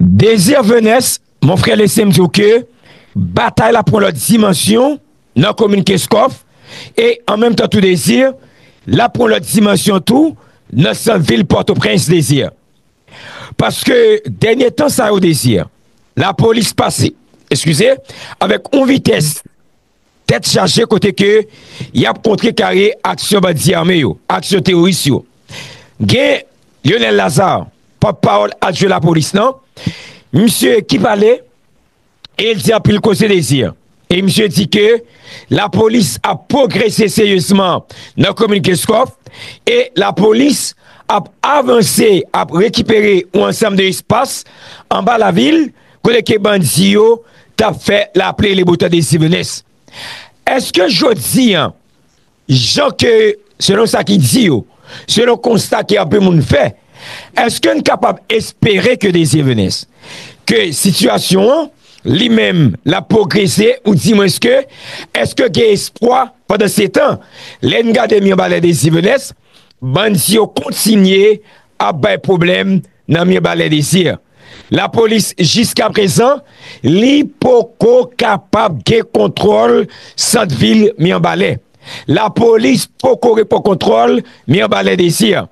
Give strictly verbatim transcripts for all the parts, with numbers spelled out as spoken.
Désir Venès, mon frè, lese m di w ke batay la pran lòt dimansyon nan komin Kenskòf, e an menm tan tou, Désir, la pran lòt dimansyon tou nan sant vil Pòtoprens, Désir. Paske dènye tan sa yo, Désir, lapolis pase, eskize, avèk yon vitès tèt chaje, kote ke y ap kontrekare aksyon bandi ame yo, aksyon teworis yo. Gen Lionel Lazarre, pòtpawòl adjwen lapolis lan, misye ki pale e l di anpil koze, Désir. E misye di ke lapolis ap pwogrese seryezman nan komin Kenskòf e lapolis ap avanse, ap rekipere yon ansanm de espas anba lavil, kote ke bandi yo t ap fè laplè e lebotan, Désir Venès. Èske jodi a, jan ke, selon sa ki di yo, selon konsta ke anpil moun fè, èske n kapab espere ke, Désir Venès, ke sitiyasyon an li menm l ap pwogrese, ou di mwens ke, èske gen espwa pandan se tan? Lè n gade Mibalè, Désir Venès, bandi yo kontinye ap bay pwoblèm nan Mibalè, Désir. Lapolis, jiskaprezan, li poko kapab gen kontwòl sant vil Mibalè. Lapolis poko repran kontwòl Mibalè, Désir.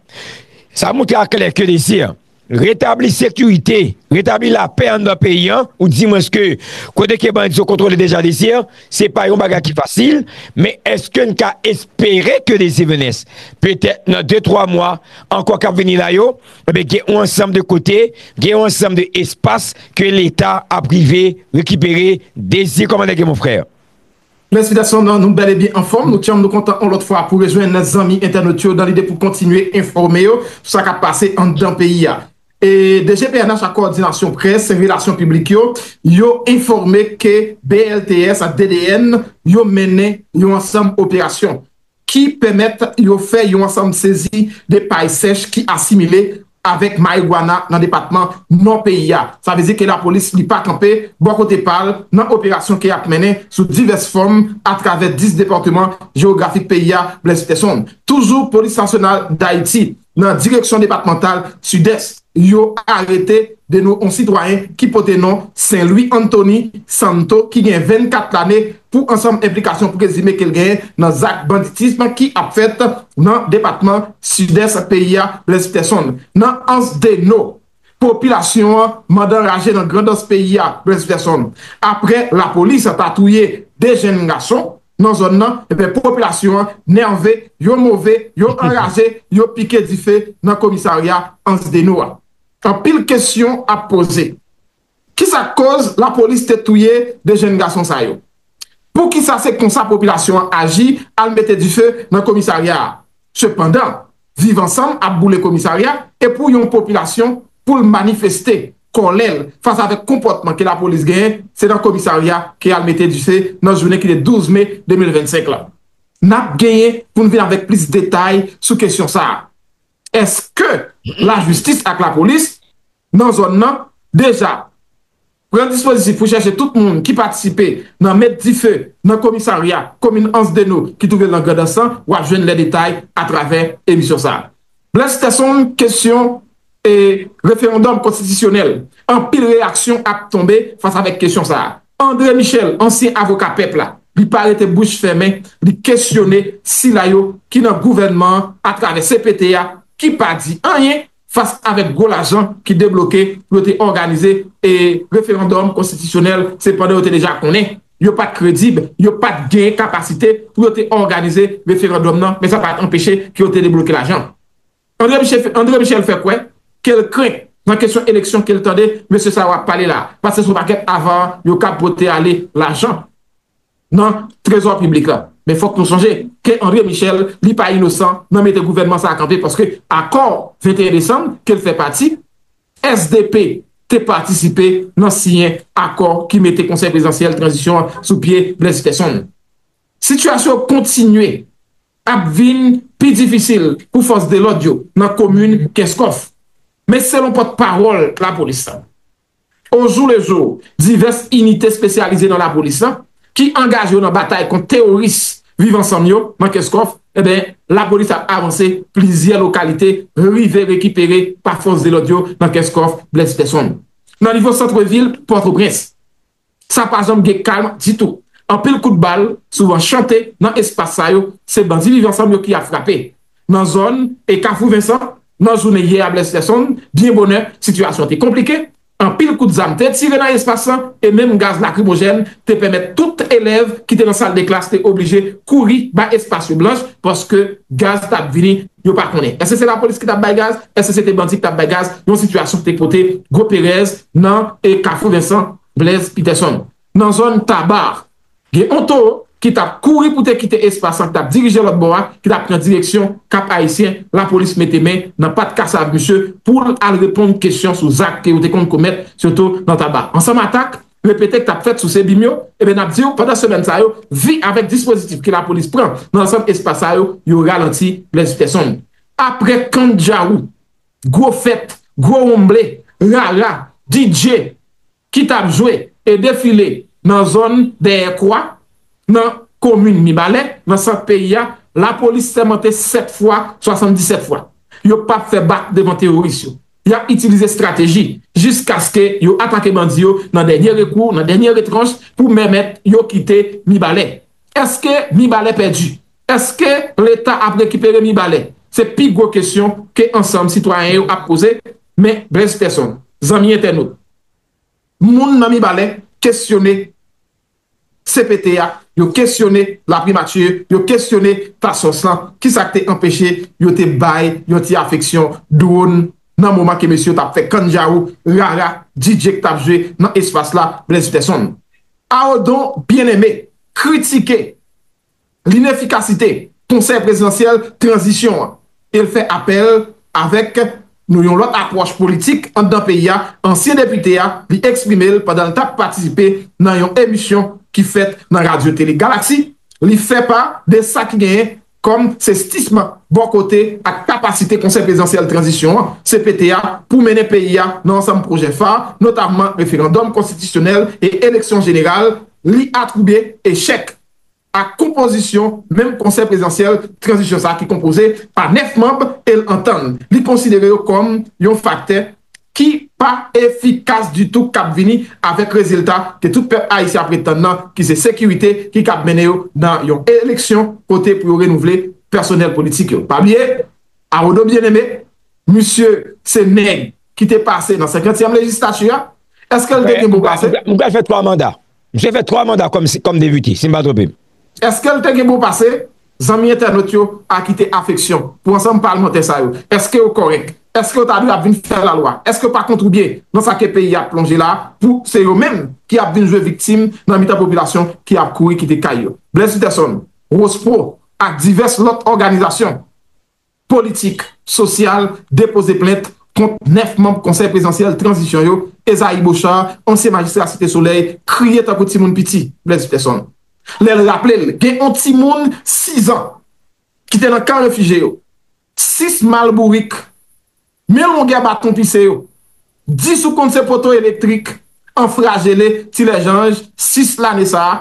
Sa montre aklè ke, Désir, retabli sekirite, retabli lapè anndan peyi an, ou di mwens ke kote ke bandi yo kontwole deja, Désir, se pa yon bagay ki fasil, men èske n ka espere ke, Désir Venès, petèt nan de twa mwa ankò k ap vini la yo, ebyen, gen yon ansanm de kote, gen yon ansanm de espas ke Leta ap rive rekipere, Désir, kòman nèg yo, mon frè? Blès Peterson, nou bèl e byen anfòm. Nou tyanm, nou kontan yon lòt fwa pou rejwenn zanmi entènot yo nan lide pou kontinye enfòme yo sou sa k ap pase anndan peyi a. E D G P N H ak Kowòdinasyon Près, Relasyon Piblik yo, yo enfòme ke B L T S ak D D N yo mennen yon ansanm operasyon ki pèmèt yo fè yon ansanm sezi de pay sèch ki asimile avèk marigwana nan depatman Nò peyi a. Sa vle di ke lapolis li pa kanpe bò kote pa l nan operasyon ke y ap mennen sou divès fòm atravè dis depatman jewografik peyi a, Blès Peterson. Toujou Polis Nasyonal Dayiti, nan direksyon depatmantal Sidès, yo arete de nou yon sitwayen ki pote non Saint Louis Anthony Santo, ki gen vennkat lane, pou ansanm enplikasyon prezime ke l genyen nan zak banditism ki ap fèt nan depatman Sidès peyi a, Blès Peterson. Nan Anse des Naux, popilasyon an mande anraje nan Grandans peyi a, Blès Peterson, apre lapolis ta touye de jèn gason nan zòn nan, ebyen, popilasyon an nève, yo move, yo anraje, yo pike dife nan komisarya Anse des Naux a. Anpil kesyon ap poze. Kisa k koz lapolis te touye de jèn gason sa yo? Poukisa se konsa popilasyon an aji, al mete dife nan komisarya a? Sepandan, Viv Ansanm ap boule komisarya, e pou yon popilasyon, pou l manifeste kòlè l fas avèk konpòtman ke lapolis genyen, se nan komisarya ke y al mete dife nan jounen ki te douz me de mil vennsenk la. N ap genyen pou n vin avèk plis detay sou kesyon sa a. Èske lajistis ak lapolis nan zòn nan deja pran dispozitif pou chèche tout moun ki patisipe nan met dife nan komisarya komin Anse des Naux ki twouve l nan Grandans lan? W ap jwenn lè detay atravè emisyon sa a. Blès Peterson, kesyon e referandòm konstitisyonèl. Anpil reyaksyon ap tonbe fas avèk kesyon sa a. André Michel, ansyen avoka pèp la, li pa rete bouch fèmen, li kesyone sila yo ki nan gouvènman an atravè C P T a, ki pa di anyen fas avèk gwo lajan ki debloke pou yo te òganize e referandòm konstitisyonèl, sepandan yo te deja konnen yo pa t kredib, yo pa t gen kapasite pou yo te òganize referandòm nan, men sa pa t anpeche ke yo te debloke lajan. André Michel, André Michel fè kwè ke l krenk nan kesyon eleksyon ke l tande mesye sa yo ap pale la, paske se yon pakèt avan yo k ap pote ale lajan nan trezò piblik la. Men fòk nou sonje ke André Michel, li pa inosan nan mete gouvènman sa a kanpe, paske akò venteyen desanm ke l fè pati, S D P te patisipe nan siyen akò ki mete Konsèy Prezidansyèl Tranzisyon an sou pye, Blès Peterson. Sitiyasyon kontinye ap vin pi difisil pou fòs de lòd yo nan komin Kenskòf. Men selon pòtpawòl lapolis la, ojoulejou, divès inite espesyalize nan lapolis la, ki angaje yo nan batay kont teworis Viv Ansanm yo nan Kenskòf, ebyen, lapolis ap avanse plizyè lokalite, rive rekipere pa fòs de lòd yo nan Kenskòf, Blès Peterson. nan nivo santvil Pòtoprens. Sa pa janm gen kalm ditou. Anpil kout bal souvan chante nan espas sa yo, se bandi Viv Ansanm yo ki ap frape. Nan zòn e Kafou Vensan, nan jounen yè a Blaise Peterson, byen bonè, sitiyasyon te konplike. Anpil kout zam te tire nan espas lan e menm gaz lakrimojèn te pèmèt tout elèv ki te nan sal de klas te oblije kouri bay espas yo blanch paske gaz t ap vini, yo pa konnen. Èske se lapolis ki t ap bay gaz? Èske se te bandi ki t ap bay gaz? Yon sitiyasyon ki te pote gwo perèz nan e Kafou Vensan, Blaise Peterson. Nan zòn Taba, gen yon towo ki t ap kouri pou te kite espas lan, ki t ap dirije lòt bò a, ki t ap pran direksyon Kap Ayisyen, lapolis mete men nan pat kasav misye pou l al reponn kesyon sou zak ke yo te konn komèt, sitou nan Taba. Ansanm atak repete ki t ap fèt sou Sebim yo, ebyen n ap di w, pandan semèn sa yo, vi avèk dispozitif ke lapolis pran nan ansanm espas sa yo, yo ralanti Blaise Peterson. Apre Kanndjawou, gwo fèt, gwo wonmble, rara, D J, ki t ap jwe e defile nan zòn Dèyè Kwa, nan komin Mibalè, nan sant peyi a, lapolis sèmante sèt fwa, swasanndisèt fwa. Yo p ap fè bak devan teworis yo. Y ap itilize estrateji jiskaske yo atake bandi yo nan dènye rekou, nan dènye retranch pou pèmèt yo kite Mibalè. Èske Mibalè pèdi? Èske Leta ap rekipere Mibalè? Se pi gwo kesyon ke ansanm sitwayen yo ap poze. Men Blaise Peterson, zanmi entènot, moun nan Mibalè kesyone C P T a, yo kesyone laprimati, yo kesyone Task Force lan, kisa k te anpeche yo te bay yon ti afeksyon dwòn nan moman ke mesye yo t ap fè kanndjawou, rara, D J k t ap jwe nan espas la, Blaise Peterson. Aodon Bien-Aimé kritike linefikasite Konsèy Prezidansyèl Tranzisyon an e l fè apèl avèk nou yon lòt apwòch politik anndan peyi a. Ansyen depite a, li eksprime l pandan l t ap patisipe nan yon emisyon ki fèt nan Radyo Tele Galaksi. Li fè pa de sa ki genyen kòm sestism bò kote ak kapasite Konsèy Prezidansyèl Tranzisyon an, C P T a, pou mennen peyi a nan ansanm pwojè fa, notamman referandòm konstitisyonèl e eleksyon jeneral. Li atribye echèk ak konpozisyon menm Konsèy Prezidansyèl Tranzisyon sa a ki konpoze pa nèf manm e l antann li konsidere yo kòm yon faktè ki pa efikas ditou k ap vini avèk rezilta ke tout pèp ayisyen ap ret tann nan, ki se sekirite ki kab mennen yo nan yon eleksyon kote pou yo renouvle pèsonèl politik yo. Pa bliye, Awodo Bien-Aimé, misye se nèg ki te pase nan senkantyèm lejislati a. Èske l te gen bon pase? M pral fè twa manda. Misye fè twa manda kòm, kòm depite, si m pa twonpe m. Èske l te gen bon pase? Zanmi entènot yo a kite afeksyon pou ansanm palmantè sa yo. Èske yo kòrèk? Èske yo ta dwe ap vin fè lalwa? Èske yo pa kontribye nan sa ke peyi a ap plonje la pou se yo menm ki ap vin jwe viktim nan mitan popilasyon ki ap kouri kite kay yo? Blaise Peterson, Wospo ak divès lòt òganizasyon politik, sosyal depoze plent kont nèf manm Konsèy Prezidansyèl Tranzisyon yo, Esaïe Bochard, ansyen majistra Site Solèy, kriye tankou timoun piti, Blaise Peterson. Lè l raple l, gen yon timoun sis an ki te nan kan refijye yo. Sis mal bourik, men longè baton pise yo. Dis ou konn se poto elektrik, anfrajele, ti lèjanj, sis lane sa a,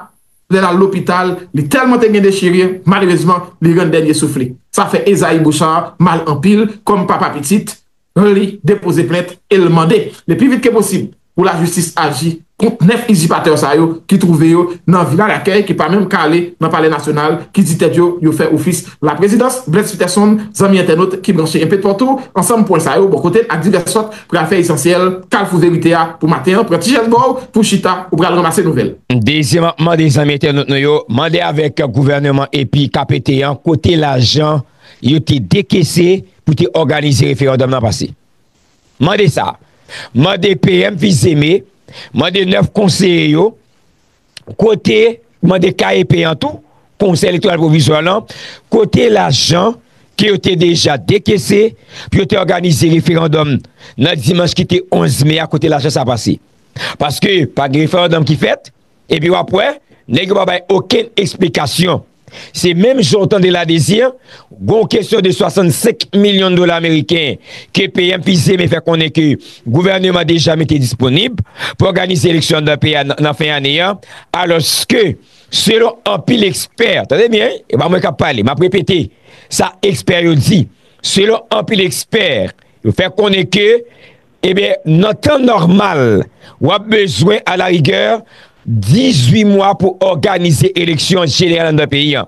lè l al lopital, li tèlman te gen dechire, malerezman, li rann dènye souf li. Sa fè Esaïe Bochard mal anpil kòm papa pitit, li depoze plent e l mande le pi vit ke posib pou lajistis aji kont nèf izipatè sa yo ki twouve yo nan Vila Lakèy, ki pa menm ka ale nan Palè Nasyonal, ki di tèt yo yo fè ofis laprezidans. Blaise Peterson, zanmi entènot ki branche enpe toupatou, ansanm pwen sa yo bò kote l ak divès lòt pral fè esansyèl Kalfou Verite a pou maten an. Pran ti chèz ba w pou chita, ou pral ranmase nouvèl. Dezyèm, m ap mande zanmi entènot nou yo, mande avèk gouvènman epi K P T an, kote lajan yo te dekese pou te òganize referandòm nan pase? Mande sa. Mande P M Fils-Aimé, mande nèf konseye yo, kote, mande K E P an tou, Konsèy Elektoral Pwovizwa lan, kote lajan ke yo te deja dekese pou yo te òganize referandòm nan dimanch ki te onz me a, kote lajan sa pase? Paske pa gen referandòm ki fèt, epi w ap wè, nèg yo pa bay okenn eksplikasyon. Se menm jan w tande Ladezyen, gon kesyon de swasannsenk milyon dola ameriken ke P M Fils-Aimé fè konnen ke gouvènman deja mete disponib pou òganize eleksyon anndan peyi a nan, nan fen ane a, alòske, selon anpil ekspè, tande byen, e pa mwen k ap pale, m ap repete sa ekspè yo di, selon anpil ekspè, yo fè konnen ke ebyen, nan tan nòmal, w ap bezwen, alarigè, dizuit mwa pou òganize eleksyon jeneral anndan peyi a.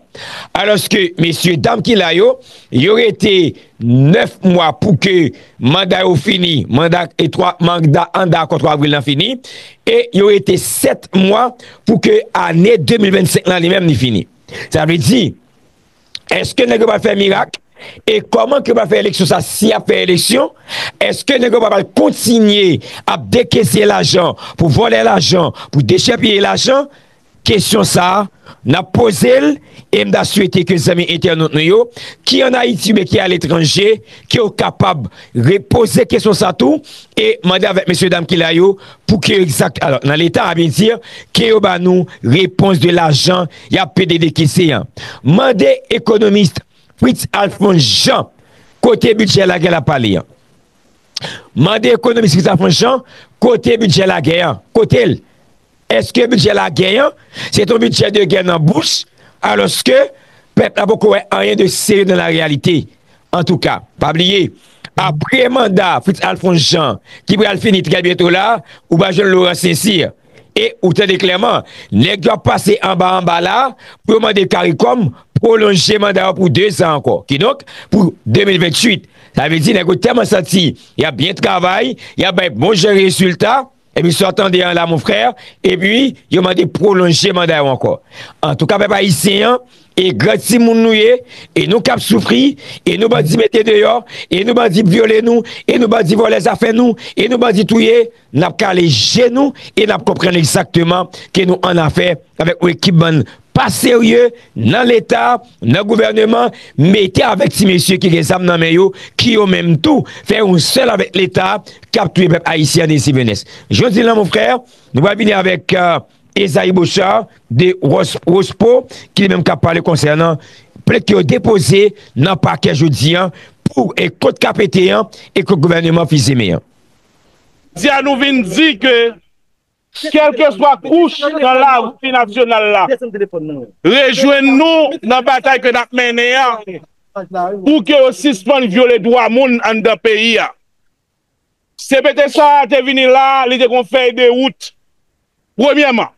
Alòske, mesye dam ki la yo, yo rete nèf mwa pou ke manda yo fini, manda, e twa, manda anndan akò twa avril lan fini, e yo rete sèt mwa pou ke ane de mil vennsenk lan li menm li fini. Sa vle di, èske nèg yo pral fè mirak? E kòman ke yo pral fè eleksyon sa, si y ap fè eleksyon? Èske nèg yo pral kontinye ap dekese lajan, pou vòlè lajan, pou dechèpiye lajan? Kesyon sa a, n ap poze l, e m ta swete ke zanmi entènot nou yo, ki ann Ayiti oubyen ki aletranje, ke yo kapab repoze kesyon sa tou, e mande avèk mesye dam ki la yo, pou ke yo egzak, alò, nan Leta, a byen di, ke yo ba nou repons de lajan y ap pede dekese an. Mande ekonomis Fritz Alphonse Jean, kote bidjè lagè l ap pale an? Mande ekonomis Fritz Alphonse Jean, kote bidjè lagè an? Kote l? Èske bidjè lagè an, se t on bidjè de gè nan bouch, alòske pèp la poko wè anyen de serye nan la reyalite? Antouka, pa bliye, apre manda Fritz Alphonse Jean, ki pral fini trè byento la, ou pral jwenn Laurent Saint-Cyr. E ou tande klèman, nèg yo ap pase anba anba la, pou yo mande CARICOM pwolonje manda yo pou de zan ankò. Kidonk, pou de mil venntuit, sa vle di nèg yo tèlman santi y ap byen travay, y ap bay bon jan rezilta, epi sa w tande an la, mon frè, epi yo mande pwolonje manda yo ankò. Antouka, pèp ayisyen an, e gran timoun nou ye, e nou k ap soufri, e nou bandi mete deyò, e nou bandi vyole nou, e nou bandi vòlè zafè nou, e nou bandi touye, n ap kale je nou, e n ap konprann egzakteman ke nou annafè avèk yon ekip bann pa serye nan Leta, nan gouvèneman, mete avèk ti mesye ki gen zam nan men yo, ki yo menm tou fè yon sèl avèk Leta, k ap touye pèp ayisyen an de si venès. Jodi la, mon frè, nou pral vini avèk, euh, Esaïe Bochard de Ros-, Rospo, ki li menm k ap pale konsènan plent ke yo depoze nan pakè jodi an pou, e, kont K P T an e kont gouvèneman Fils-Aimé an. Jodi a nou vin di ke, kèlkeswa kouch nan lari nasyonal la, rejwenn nou nan batay ke n ap mennen an pou ke yo sispann vyole dwa moun anndan peyi a. C P T sa a te vini la, li te gon fèy de wout. Premyèman,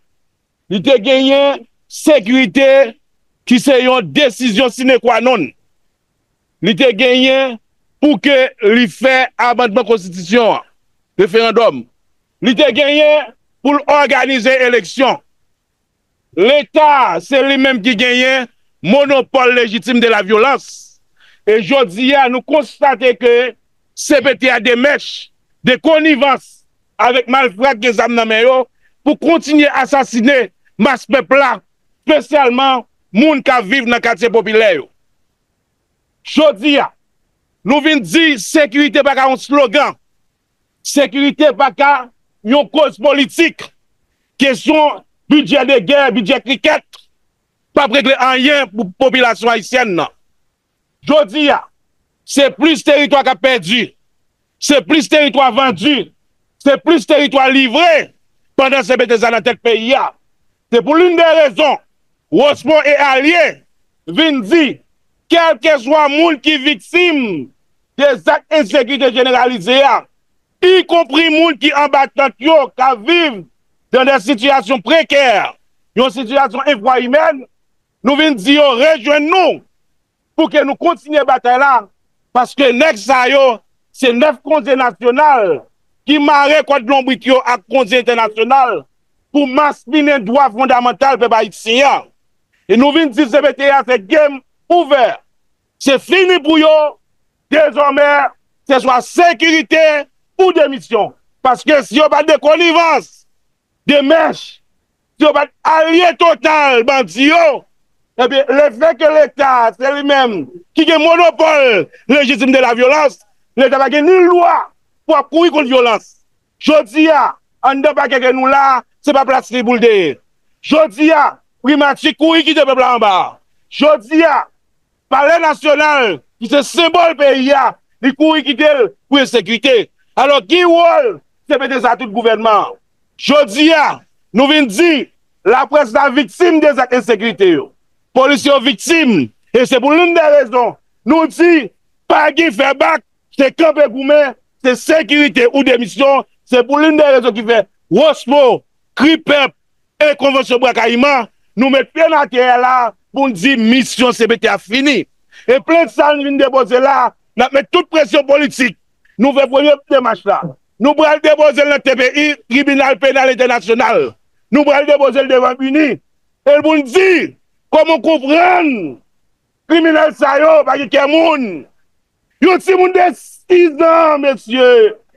li te genyen sekirite ki se yon desizyon sine qua non. Li te genyen pou ke li fè amandman konstitisyon an, referandòm. Li te genyen pou l òganize eleksyon. Leta, se li menm ki genyen monopòl lejitim de la vyolans. E jodi a, nou konstate ke C P T a de mèch, de konivans avèk malfra k gen zam nan men yo pou kontinye asasine mas pèp la, espesyalman moun k ap viv nan katye popilè yo. Jodi a, nou vin di sekirite pa ka yon slogan. Sekirite pa ka yon koz politik. Kesyon bidjè de gè, bidjè krikèt, p ap regle anyen pou popilasyon ayisyèn nan. Jodi a, se plis teritwa k ap pèdi, se plis teritwa vandi, se plis teritwa livre pandan C P T sa nan tèt peyi a. Se pou l'une des raisons, Rospo e alye vin di, kèlkeswa moun ki viktim de zak ensekirite jeneralize a, ikonpri moun ki anba tant yo, k ap viv dans des situations précaires, yon sitiyasyon enfwa imèn, nou vin di yo rejwenn nou pou ke nou kontinye batay la, paske nèg sa yo, se nèf kondye nasyonal ki mare kòd lonbrit yo ak kondye entènasyonal pou maspinen dwa fondamantal pèp ayisyen an. E nou vin di C P T a se game over. Se fini pou yo. Dezòmè, se swa sekirite ou demisyon. Paske si yo pa de konivans, de mèch, si yo pa t alye total bandi yo, ebyen, lefètke Leta, se li menm ki gen monopòl lejitim de la vyolans, Leta pa gen nil dwa pou ap kouri kont vyolans. Jodi a, anndan pakè ke nou la, se pa plas li pou l te ye. Jodi a, Primati kouri kite pèp la anba a. Jodi a, Palè Nasyonal, ki se senbòl peyi a, li kouri kite l pou ensekirite. Alò, ki wòl C P T sa tout gouvènman an? Jodi a, nou vin di, laprès la viktim de zak ensekirite yo. Polis yo viktim, e se pou l'une des raisons, nou di, pa gen fè bak, se kanpe goumen, sekirite ou demisyon, se pou l'une des raisons ki fè Wosmo, Kripèp e Konvansyon Bwa Kayiman, nou met pye n atè a la pou n di misyon C P T a fini. E plent sa n vin depoze la, n ap met tout presyon politik. Nou fè premye demach la. Nou pral depoze l nan T P I, Tribinal Penal Entènasyonal. Nou pral depoze l devan bini. E pou n di, kòman w konprann kriminèl sa yo pa gen kè moun? Yon timoun de sis an, mesye,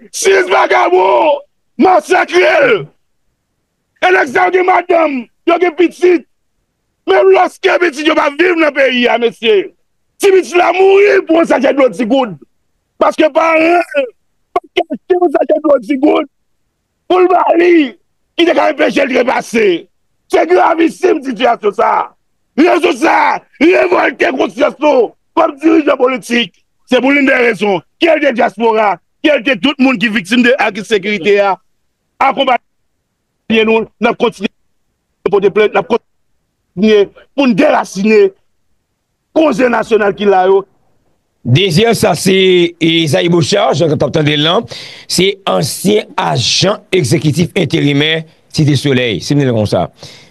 sis vagabon masakre l. E nèg sa yo gen madanm, yo gen pitit. Men lòske pitit yo pa viv nan peyi a, mesye, ti pitit la mouri pou yon sachè dlo di goud. Paske paran l pa t ka achte yon sachè dlo di goud pou l ba li, ki te ka anpeche l trepase. Se gravisim sitiyasyon sa a. Rezon sa a revòlte konsyans nou kòm dirijan politik. Se pou l'une des raisons, kèl te dyaspora, kèl te tout moun ki viktim de ak ensekirite a, akonpaye nou, n ap kontinye pote plent, n ap kontinye pou n derasine konze nasyonal ki la yo. Dezir, sa se, e, Zaï Bochard, jan w t ap tande l lan, se ansyen ajan egzekitif enterimè Site Solèy, si m di l konsa.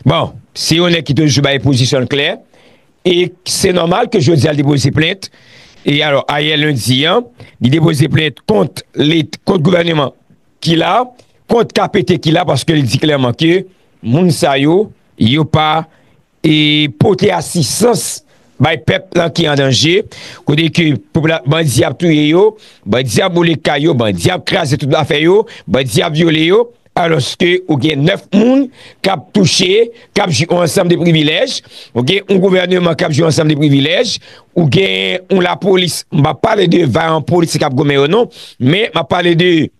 Bon, se yon nèg ki toujou bay pozisyon l klè, e se nòmal ke jodi a l depoze plent. E alò, ayè lendi an, li depoze plent kont Let-, kont gouvèneman ki la, kont K P T ki la, paske li di klèman ke moun sa yo, yo pa, e, pote asistans bay pèp lan ki an danje, kote ke popila-, bandi ap touye yo, bandi ap boule kay yo, bandi ap kraze tout afè yo, bandi ap vyole yo, alòske ou gen nèf moun k ap touche, k ap jwi yon ansanm de privilèj, ou gen yon gouvèneman k ap jwi yon ansanm de privilèj, ou gen yon lapolis, m pa pale de vayan polisye k ap goumen yo non, men m ap pale de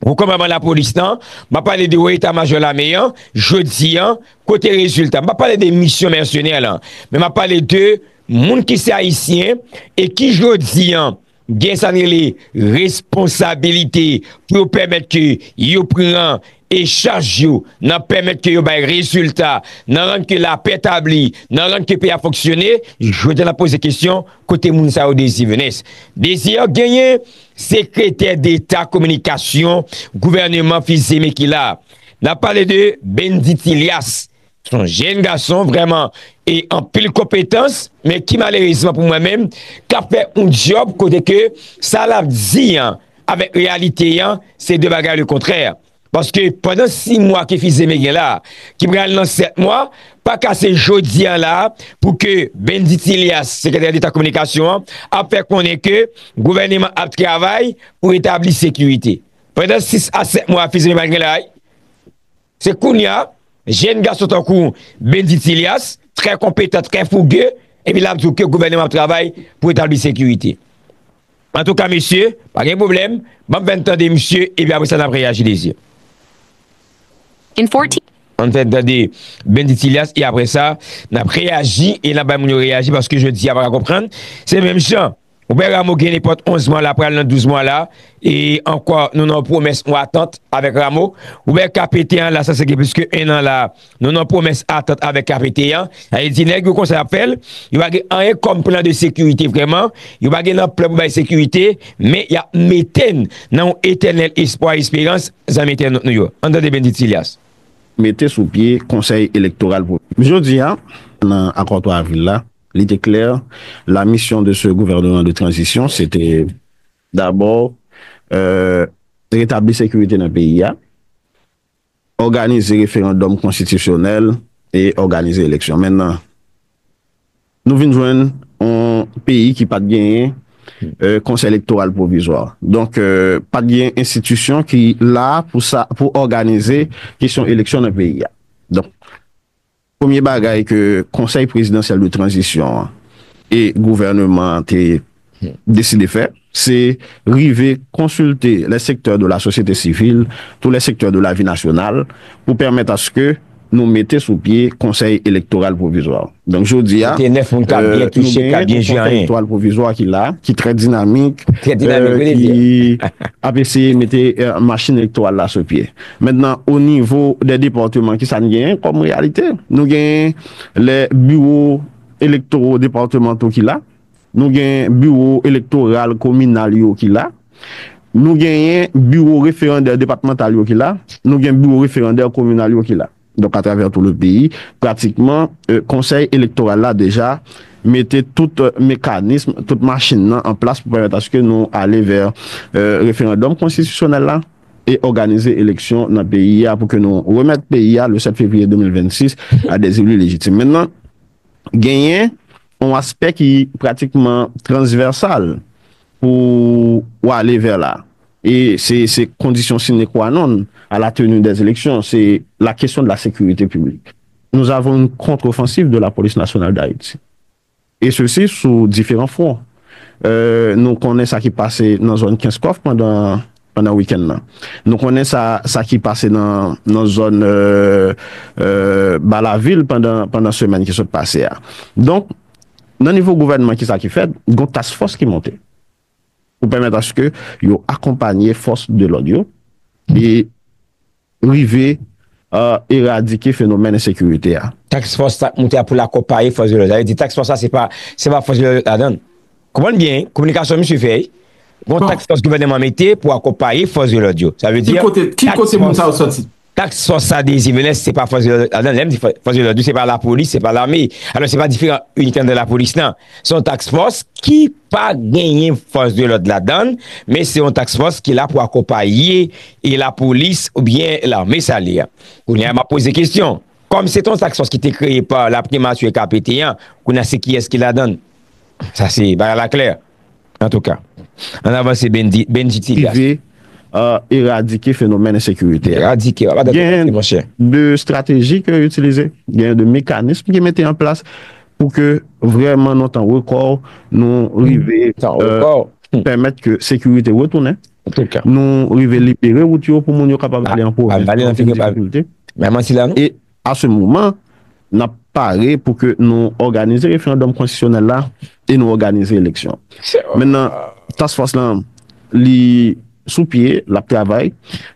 gwo kòmandman lapolis lan, m ap pale de wo eta majò lame an, jodi an, kote rezilta? M pa pale de misyon mèsenè lan, men m ap pale de moun ki se Ayisyen e ki jodi an gen sa n rele responsabilite pou yo pèmèt ke yo pran e chaj yo nan pèmèt ke yo bay rezilta, nan rann ke lapè tabli, nan rann ke peyi a fonksyone, jodi a n ap poze kesyon, kote moun sa yo Désir Venès? Désir genyen sekretè deta kominikasyon gouvèneman Fils-Aimé ki la. N ap pale de Bendit Ilias. Se yon jèn gason vrèman e anpil konpetans, men ki malerezman pou mwen menm, k ap fè yon djòb kote ke sa l ap di an avèk reyalite an, se de bagay lekontrè. Paske pandan sis mwa ke Fils-Aimé gen la, ki pral nan sèt mwa, pa ka se jodi an la pou ke Bendit Ilias, sekretè deta kominikasyon an, ap fè konnen ke gouvèneman ap travay pou retabli sekirite. Pandan sis a sèt mwa Fils-Aimé pa t gen la, se kounye a, jèn gason tankou Bendit Ilias, trè konpetan, trè fouge, epi l ap di w ke gouvèneman ap travay pou retabli sekirite. Antouka, mesye, pa gen pwoblèm, ban m fè n tande misye, epi apre sa, n ap reyaji, Désir. Ann fè n tande Bendit Ilias, e apre sa, n ap reyaji, e n ap bay moun yo reyaji, paske jodi a pa ka konprann, se menm jan. Ou wè Rameau gen nenpòt onz mwa la, pral nan douz mwa la, e ankò, nou nan pwomès mwa atant avèk Rameau. Ou wè K P T an la, sa se gen plis ke en an la, nou nan pwomès atant avèk K P T an. Sa vle di, nèg yo konsa y ap fè l, yo pa gen anyen kòm plan de sekirite vrèman, yo pa gen nan plan pou bay sekirite, men y ap mete n nan yon etènèl espwa, esperans, zanmi entènot nou yo. Ann tande Bendit Ilias. Mete sou pye Konsèy Elektoral Pwovizwa. Jodi a, nan akò twa avril la, li te klè, la mission de ce gouvernement de transition, se te dabò, euh, retabli sekirite nan peyi a, òganize referandòm konstitisyonèl e òganize eleksyon. Mentnan, nou vin jwenn yon peyi ki pa t genyen, euh, Konsèy Elektoral Pwovizwa. Donk, euh, pa t gen enstitisyon ki la pou sa, pou òganize kesyon eleksyon nan peyi a. Donk, premye bagay ke Konsèy Prezidansyèl de Tranzisyon an e gouvèneman an te deside fè, se rive konsilte les secteurs de la société civile, tous les secteurs de la vie nationale, pou pèmèt aske nou mete sou pye Konsèy Elektoral Pwovizwa. Donk, jodi a, kote nèf moun k ap byen, euh, touche, k ap byen jere. Konsèy Elektoral Pwovizwa ki la, ki trè dinamik, trè dinamik, euh, wi, ki ap eseye mete, euh, machin elektoral la sou pye. Mentnan, o nivo dè depatman, kisa n genyen kòm reyalite? Nou genyen lè biwo elektoro depatmanto ki la, nou gen biwo elektoral kominal yo ki la, Nou genyen biwo referandè depatmantal yo ki la, nou gen biwo referandè kominal yo ki la. Donk, atravè tou le peyi, pratikman, euh, konsèy elektoral la deja mete tout, euh, mekanism, tout machin nan an plas pou pèmèt aske nou ale vè, euh, referandòm konstitisyonèl la e òganize eleksyon nan peyi a pou ke nou remèt peyi a le sept février deux mille vingt-six à des élus légitimes. Mentnan, genyen yon aspè ki pratikman transvèsal pou w ale vè la. E se, se kondisyon sine qua non à la tenue des élections, c'est la question de la sécurité publique. Nous avons une contre-offensive de la Police Nationale d'Haïti. Et ceci sous différents fronts. Euh, nou konnen sa ki pase nan zòn Kenskòf pandan, pandan wikenn nan. Nou konnen sa, sa ki pase nan, nan zòn, euh, euh, Balavil pandan, pandan semèn ki sot pase a. Donk, nan nivo gouvènman, ki sa ki fèt? Gon task force ki monte pou pèmèt aske yo akonpanye fòs de lòd yo e rive, euh, eradike fenomèn ensekirite a. Task force sa k monte a pou l akonpaye fòs de lòd. Sa vle di task force sa se pa, se pa fòs de lòd ladan l. Konprann byen, kominikasyon misye fè, wi. Gon task force gouvènman mete pou akonpaye fòs de lòd yo. Sa vle di, ki kote, ki kote moun sa yo sòti? Task force sa Désir Venès, se pa fòs de lòd ladan l. Lè m di fò-, fòs de lòd, se pa lapolis, se pa lame. Alò, se pa diferan inite anndan lapolis, non. Se yon task force ki pa genyen fòs de lòd ladan l, men se yon task force ki la pou akonpaye e lapolis oubyen lame sa li a. Kounye a, m ap poze kesyon. Kòm se te yon task force ki te kreye pa la primati K P T an, kounye a se kiyès ki ladan l? Sa se bagay la klè. Antouka, ann avanse, Bendy, Bendy Tilias. Rive, euh, eradike fenomèn ensekirite a. Eradike, pa gen de strateji ke yo itilize, gen de mekanism ki mete an plas pou ke vrèman nan tan rekò, nou rive, euh, pèmèt ke sekirite retounen. Nou rive libere wout yo pou moun yo kapab ale an pwovens san okenn difikilte. E a se moman, n ap pare pou ke nou òganize referandòm konstitisyonèl la e nou òganize eleksyon. Mentnan, task force lan, li sou pye, l ap travay.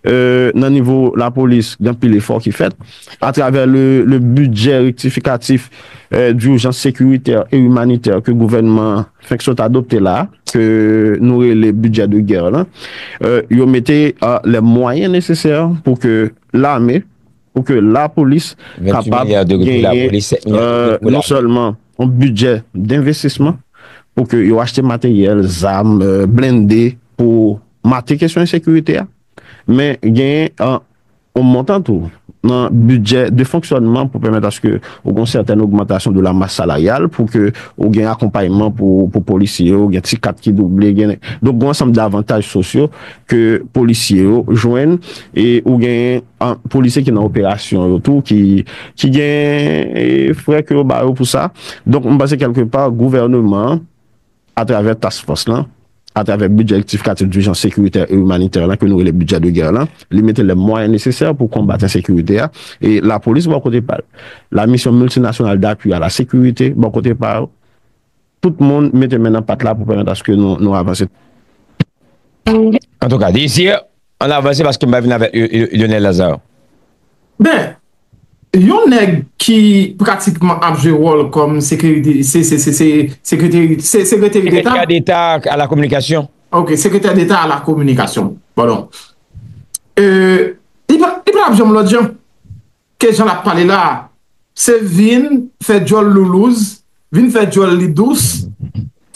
Euh, nan nivo lapolis, gen anpil efò ki fèt. Atravè le, le budget rectificatif, euh, d'urgence sécuritaire et humanitaire ke gouvènman an fenk sot adopte la, ke nou rele budget de guerre lan, euh, yo mete, euh, les moyens nécessaires pou ke lame, pou ke lapolis kapab genyen, euh, non sèlman yon bidjè denvestisman, pou ke yo achte materyèl, zam, euh, blende pou mate kesyon ensekirite a, men genyen, euh, yon montan tou nan bidjè de fonksyònman pou pèmèt aske ou gen yon sètèn ogmantasyon de la mas salaryal, pou ke ou gen akonpayman pou, pou polisye yo, gen ti kat ki double, gen, donk, gen yon ansanm davantaj sosyo ke polisye yo jwenn, e ou gen, an, polisye ki nan operasyon yo tou, ki, ki gen, e, frè ke yo ba yo pou sa. Donk, m panse kèlkepa, gouvènman an, atravè task force lan, atravè bidjè rektifikatif dijans sekiritè e imanitè lan, ke nou rele bidjè de gè lan, li mete les moyens nécessaires pou konbat ensekirite a, e lapolis bò kote pa l, la mission multinationale d'appui à la sécurité bò kote pa yo, tout moun mete men nan pat la pou pèmèt aske nou, nou avanse. Antouka, Désir, ann avanse paske m va vin avèk Lionel Lazarre. Ben, yon nèg ki pratikman ap jwe wòl kòm sekirite, se, se, se, se sekreteri, se sekreteri deta. Sekretè deta a la kominikasyon. Ok, sekretè deta a la kominikasyon. Padon. Euh, li pa, li pa ap janm lòt jan. Ke jan l ap pale la, se vin fè djòl loulouz, vin fè djòl li dous,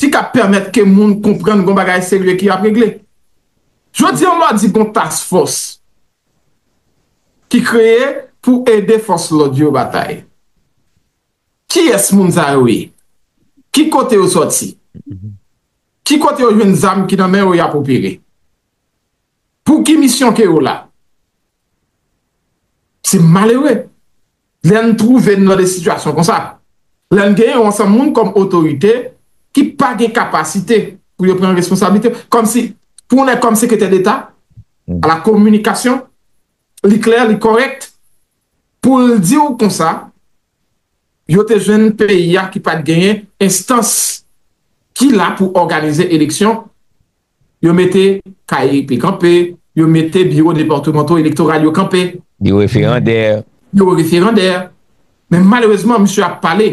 ki ka pèmèt ke moun konprann gon bagay serye ki ap regle. Jodi an, lè w di gon task force ki kreye pou ede fòs lòd yo batay. Kiyès moun sa yo ye? Ki kote yo sòti? Ki kote yo jwenn zam ki nan men yo y ap opere? Pou ki misyon ke yo la? Se malere. Lè n twouve n nan de sitiyasyon konsa, lè n gen yon ansanm moun kòm otorite ki pa gen kapasite pou yo pran responsablite, kòmsi, pou yon nèg kòm sekretè deta a la kominikasyon, li klè, li kòrèk, pou l di w konsa, yo te jwenn peyi a ki pa t genyen enstans ki la pou òganize eleksyon, yo mete K E I P kanpe, yo mete biwo depatmanto elektoral yo kanpe. Biwo referandè. Biwo referandè. Men malerezman, misye ap pale.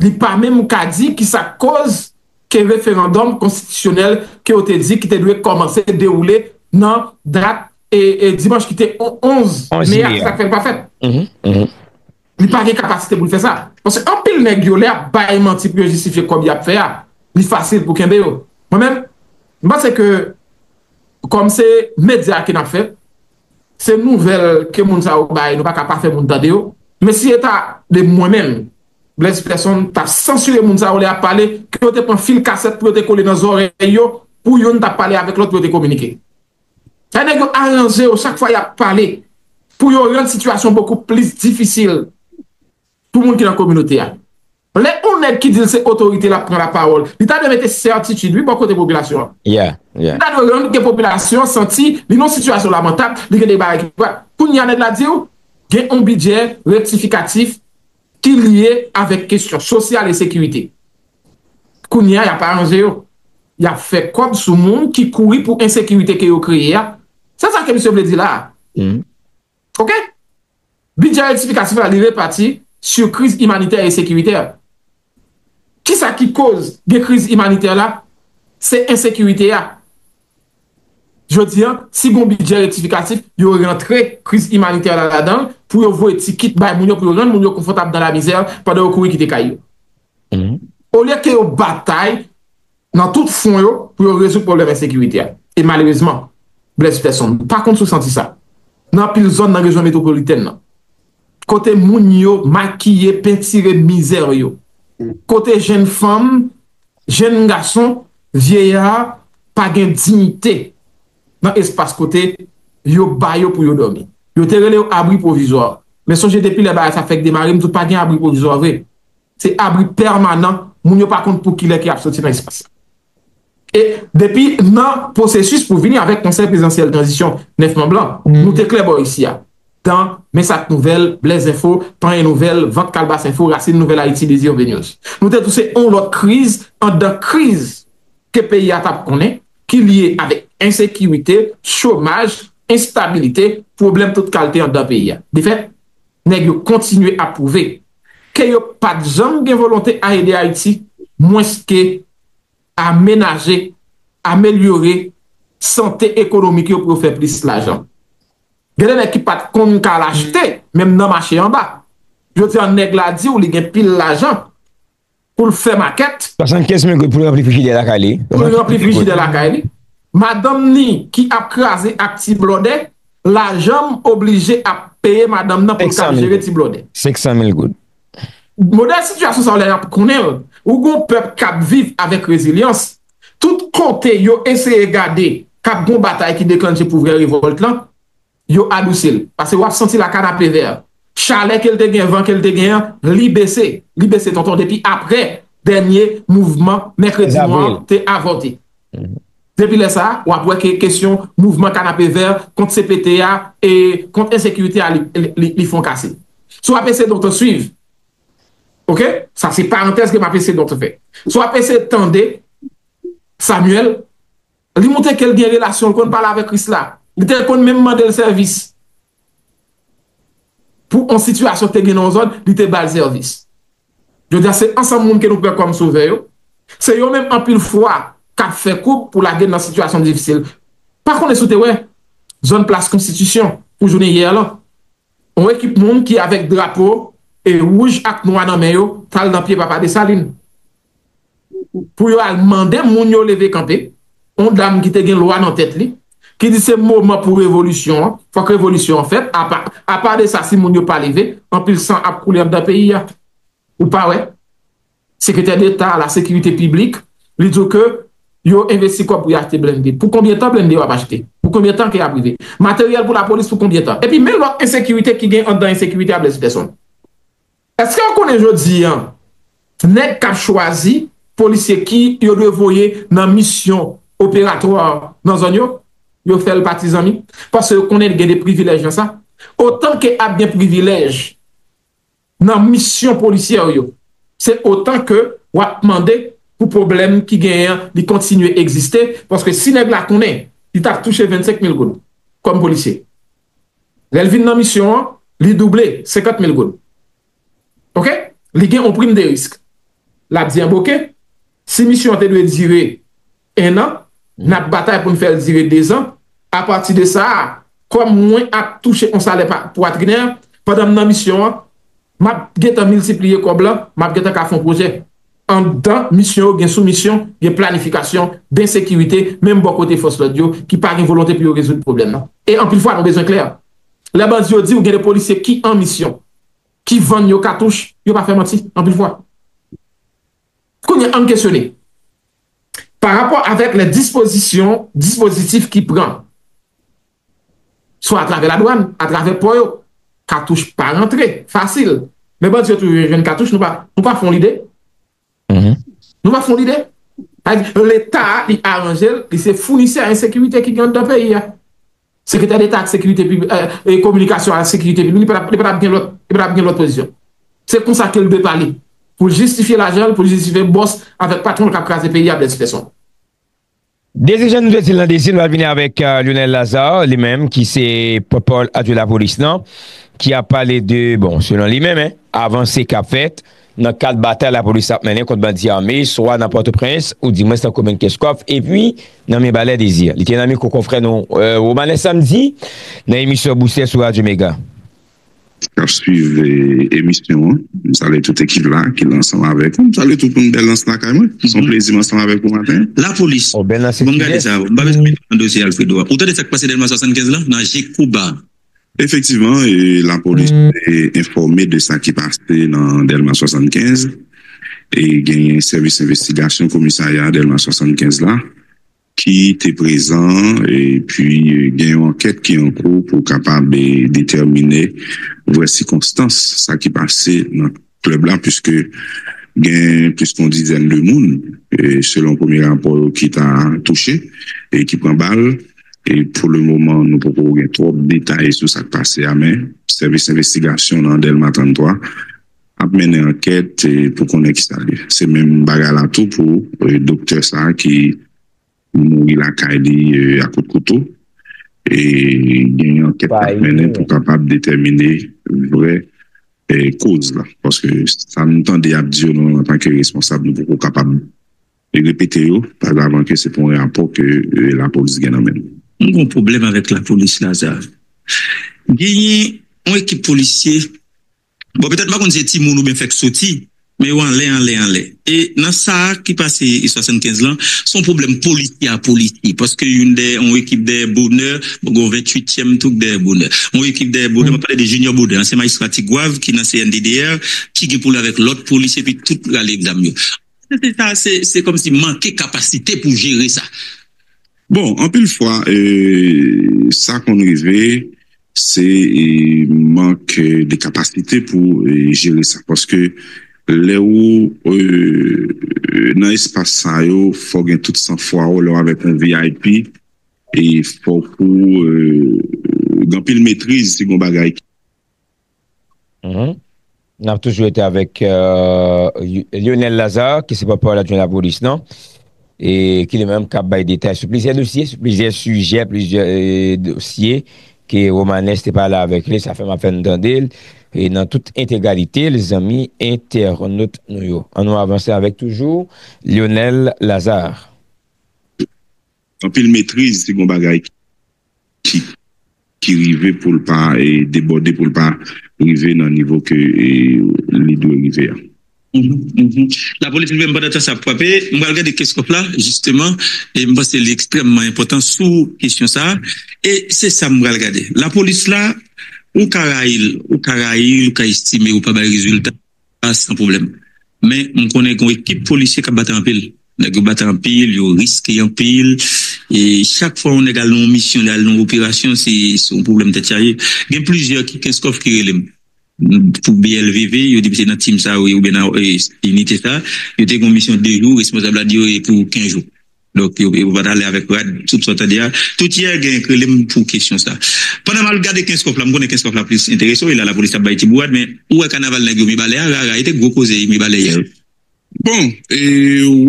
Li pa menm ka di ki sa k koz ke referandòm konstitisyonèl ke yo te di ki te dwe kòmanse dewoule nan dat e, e dimanch ki te on- onz Onz me a, me se a. sa k fè l pa fèt. Mhm, mhm. Li pa gen kapasite pou l fè sa. Paske anpil nèg yo, lè y ap bay manti pou yo jistifye kòb y ap fè a, li fasil pou kenbe yo. Mwen menm, m panse ke kòm se medya ke n ap fè, se nouvèl ke moun sa yo bay, nou pa ka pa fè moun tande yo. Men si e ta de mwen menm, Blaise Persson ta sansire moun sa yo lè y ap pale, ke yo te pran fil kasèt pou yo te kole nan zòrèy yo, pou youn t ap pale avèk lòt pou yo te kominike. Sa nèg yo aranje yo chak fwa y ap pale, pou yo rann sitiyasyon bokou plis difisil pou moun ki nan kominote a. Lè yon nèg ki di l se otorite l ap pran lapawòl, li ta dwe mete sètitid, wi, bò kote popilasyon an. Yeah, yeah. Li ta dwe rann ke popilasyon an santi li nan sitiyasyon lamantab, li gen de bagay ki pa. Kounye a nèg la di w, gen yon bidjè rektifikatif ki lye avèk kesyon sosyal e sekirite. Kounye a, y ap aranje yo. Y ap fè kòb sou moun ki kouri pou ensekirite ke yo kreye a. Se sa ke misye vle di la a. Mhm. Ok? Bidjè rektifikatif la, li repati sou kriz imanitè e sekiritè. Kisa ki koz gen kriz imanitè la? Se ensekirite a. Jodi an, si gon bidjè rektifikatif, yo rantre kriz imanitè la ladan l pou yo voye ti kit bay moun yo, pou yo rann moun yo konfòtab nan lamizè pandan yo kouri kite kay yo. Mhm. Olye ke yo batay nan tout fwon yo pou yo rezoud pwoblèm ensekirite a. E malerezman, Blaise Persson, pa konn si w santi sa. Nan anpil zòn nan rejyon metwopolitèn nan, kote moun yo makiye, pentire mizè yo, kote jenn fanm, jenn gason, vyeya pa gen diyite nan espas kote yo ba yo pou yo dòmi. Yo te rele yo abri pwovizwa. Men sonje depi lè bagay sa fèk demare, m di w pa gen abri pwovizwa vre. Se abri pèmanan, moun yo pa konn pou kilè ke y ap soti nan espas la. E depi nan pwosesis pou vini avèk Konsèy Prezidansyèl Tranzisyon nèf manm lan, nou te klè bò isi a. Dan Men sa k nouvèl, Blaise Info, Panyen Nouvèl, Vant Kalbas Info, Rasin Nouvèl Ayiti, Désir Vénus. Nou te tou se yon lòt kriz anndan kriz ke peyi a t ap konnen, ki lye avèk ensekirite, chomaj, enstabilite, pwoblèm tout kalte anndan peyi a. Defèt, nèg yo kontinye ap pwouve ke yo pa t janm gen volonte a ede Ayiti, mwens ke amenaje, amelyore sante ekonomik yo pou yo fè plis lajan. Gen de nèg ki pa t konn ka al achte, menm nan mache anba. Jodi a, nèg la di w li gen pil lajan pou l fè makèt, Swasannkenz mil goud pou l ranpli frijidè lakay li. pou l ranpli frijidè lakay li. Madanm ni ki ap kraze ak ti blòdè, lajan m oblije ap peye madanm nan pou l ka Senk san mil jere goud. Ti blòdè. Senk san mil goud. Modèl sitiyasyon sa yo lè y ap konnen l, ou gon pèp k ap viv avèk rezilyans. Tout kote yo eseye gade k ap gon batay ki deklanche pou vrè revòlt lan, yo adousi l. Paske w ap santi la kanapevè. Chalè ke l te gen, van ke l te gen an, li bese. Li bese, tonton, depi aprè dènye mouvman mèkredi nwa te avòte. Depi lè sa a, w ap wè ke kesyon mouvman kanapevè kont C P T a e kont ensekirite a, li, li, li, li fon kase. Si w ap eseye donk suiv, ok? Sa se parantèz ke m ap eseye donk fè. Si w ap eseye tande Samuel, li montre ke l gen relasyon, l konn pale avèk Kris la. Li te konn menm mande l sèvis. Pou yon sitiyasyon ki te gen nan yon zòn, li te ba l sèvis. Jodi a, se ansanm moun ke nou pran kòm sovè yo. Se yo menm anpil fwa k ap fè koub pou lage n nan sitiyasyon difisil. Pa konnen si w te wè, zòn plas Konstitisyon pou jounen yè lan, yon ekip moun ki avèk drapo e wouj ak nwa nan men yo t al nan pye Papa Desalin pou yo al mande moun yo leve kanpe. Yon dam ki te gen lwa nan tèt li, ki di se moman pou revolisyon an, fòk revolisyon an fèt. Apa, apa de sa, si moun yo pa leve, anpil san ap koule anndan peyi a. Ou pa wè? Sekretè Deta a la sekirite piblik, li di w ke yo envesti kòb pou y achte blende. Pou konbyen tan blende yo ap achte? Pou konbyen tan ke y ap rive? Materyèl pou lapolis pou konbyen tan? Epi men lòt ensekirite ki gen anndan ensekirite a, Blaise Persson. Èske w konnen jodi an, nèg k ap chwazi polisye ki yo dwe voye nan misyon operatwa nan zòn yo, yo fè l pati zanmi? Paske yo konnen gen de privilèj nan sa. Otan ke ap gen privilèj nan misyon polisyè yo, se otan ke w ap mande pou pwoblèm ki genyen an, li kontinye egziste, paske si nèg la konnen li t ap touche vennsenk mil goud kòm polisye, lè l vin nan misyon an, li double, senkant mil goud. Ok? Li gen yon prim de risk. L ap di, "Anben, ok, Si misyon an te dwe dire en an, n ap batay pou n fè l dire dezan. Apati de sa, kòm mwen ap touche yon salè pa- pwatrinè, pandan m nan misyon an, m ap gentan miltipliye kòb la, m ap gentan ka fè yon pwojè. Anndan misyon yo, gen sou misyon, gen planifikasyon, gen sekirite, menm bò kote fòs lòd yo, ki pa gen volonte pou yo rezoud pwoblèm nan. E anpil fwa, nou bezwen klè. Lè bandi yo di w gen de polisye ki an misyon, ki vann yo katouch, yo pa fè manti, anpil fwa. Kounye a, ann kesyone. Pa rapò avèk lè dispozisyon, dispozitif ki pran, swa atravè ladwàn, atravè pò yo, katouch pa rantre fasil. Men bandi yo toujou jwenn katouch, nou pa, nou pa fè yon lide. Nou pa fè yon lide. Sa vle di, Leta a, li aranje l, li se founisè ensekirite ki gen anndan peyi a. Sekretè Deta ak sekirite piblik, e kominikasyon ak sekirite piblik, li pa t ap gen lòt, li pa t ap gen lòt pozisyon. Se konsa ke l dwe pale. Pou l jistifye lajan l, pou l jistifye bòs avèk patwon l k ap kraze peyi a, Blaise Peson. Dezi jan nou te di l nan dezi, nou al vini avèk Lionel Lazarre, li menm ki se pòtpawòl adjwen lapolis lan, ki ap pale de, bon, selon li menm, avanse k ap fèt nan kad batay lapolis ap mennen kont bandi ame, swa nan Pòtoprens, oudimwens nan komin Kenskòf, epi nan Mibalè Dezi. Li te nan mikwo konfrè nou, Romanes Samdi, nan emisyon Bousè sou Radyo Mega. K ap swiv emisyon an. M salye tout ekip la ki la ansanm avèk ou. M salye tout moun Bèlans lakay mwen. Se yon plezi m ansanm avèk ou maten. Lapolis. Bon, m gade sa. M pa bezwen mete nan dosye Alfredo a. Ou tande sa k pase Dèlma swasannkenz la? Nan je Kouba. Efektivman, lapolis te enfòme de sa ki pase nan Dèlma swasannkenz. E genyen sèvis envestigasyon komisarya Dèlma swasannkenz la ki te prezan, epi gen yon ankèt ki an kou pou kapab detèmine vrè sikonstans sa ki pase nan klèb la, piske gen plis ke yon dizèn de moun, selon premye rapò yo, ki ta touche e ki pran bal. E pou le moman, nou poko gen twòp detay sou sa k pase a, men sèvis envestigasyon nan Dèlma tranntwa ap mennen ankèt pou konnen kisa l ye. Se menm bagay la tou pou doktè sa a ki mouri lakay li akout kouto. E gen yon ankèt k ap mennen pou kapab detèmine vrè koz la. Paske sa nou tande y ap di yo, nou menm antanke responsab, nou poko kapab repete yo, pa avan ke se pa yon rapò ke lapolis gen nan men l. M gen yon pwoblèm avèk lapolis la, sa. Genyen yon ekip polisye, bon, petèt m pa konn si se timoun oubyen fèk soti, men yo anlè, anlè, anlè. E nan sa a ki pase swasannkenz lan, se yon pwoblèm polisye a polisye, paske youn dèyè, yon ekip dèyè Bonè, bon, gen yon venntuityèm tou k dèyè Bonè. Yon ekip dèyè Bonè, m ap pale de Junior Bonè, ansyen majistra Tigwav ki nan C N D D R, ki gen pwoblèm avèk lòt polisye, epi tout rale zam yo. Se sa, se kòmsi manke kapasite pou jere sa. Bon, anpil fwa, sa konn rive, se mank de kapasite pou jere sa. Paske lè ou nan espas sa yo, fò w gen tout sanfwa w, lè w avèk yon V I P, e fòk ou gen anpil metriz si gen yon bagay ki N ap toujou rete avèk Lionel Lazarre, ki se pòtpawòl adjwen lapolis lan, e ki li menm k ap bay detay sou plizyè dosye, sou plizyè sijè, plizyè dosye ke Romanes te pale avèk li, sa fè m ap fè n tande l, e nan tout entegralite l, zanmi entènot nou yo. Ann nou avanse avèk toujou Lionel Lazarre. Anpil metriz si gen yon bagay ki ki rive pou l pa debòde, pou l pa rive nan nivo ke li dwe rive a. Lapolis li menm pandan tan sa ap frape. M pral gade Kenskòf la, jisteman, e m panse li ekstrèmman enpòtan sou kesyon sa a. E se sa m pral gade. Lapolis la, ou ka rayi l, ou ka rayi l, ou ka estime ou pa bay rezilta, pa san pwoblèm. Men m konnen gen yon ekip polisye k ap batay anpil. Nèg yo batay anpil, yo riske anpil. E chak fwa yon nèg al nan yon misyon, li al nan yon operasyon, se se yon pwoblèm tèt chaje. Gen plizyè ki Kenskòf ki rele m. Pou B L V V, yo di m se nan team sa yo ye oubyen nan e, inite sa. Yo te gen yon misyon de jou, responsab la di yo e pou kenz jou. Donk, yo, yo pa t ale avèk rad, tout sa w tande a. Tout yè, gen k rele m pou kesyon sa. Pandan m al gade Kenskòf la, m konnen Kenskòf la plis enterese w, e la lapolis ap bay ti bourad, men ou wè kanaval nèg yo Mibalè a, rara, e te gwo koze Mibalè yè. Bon, e,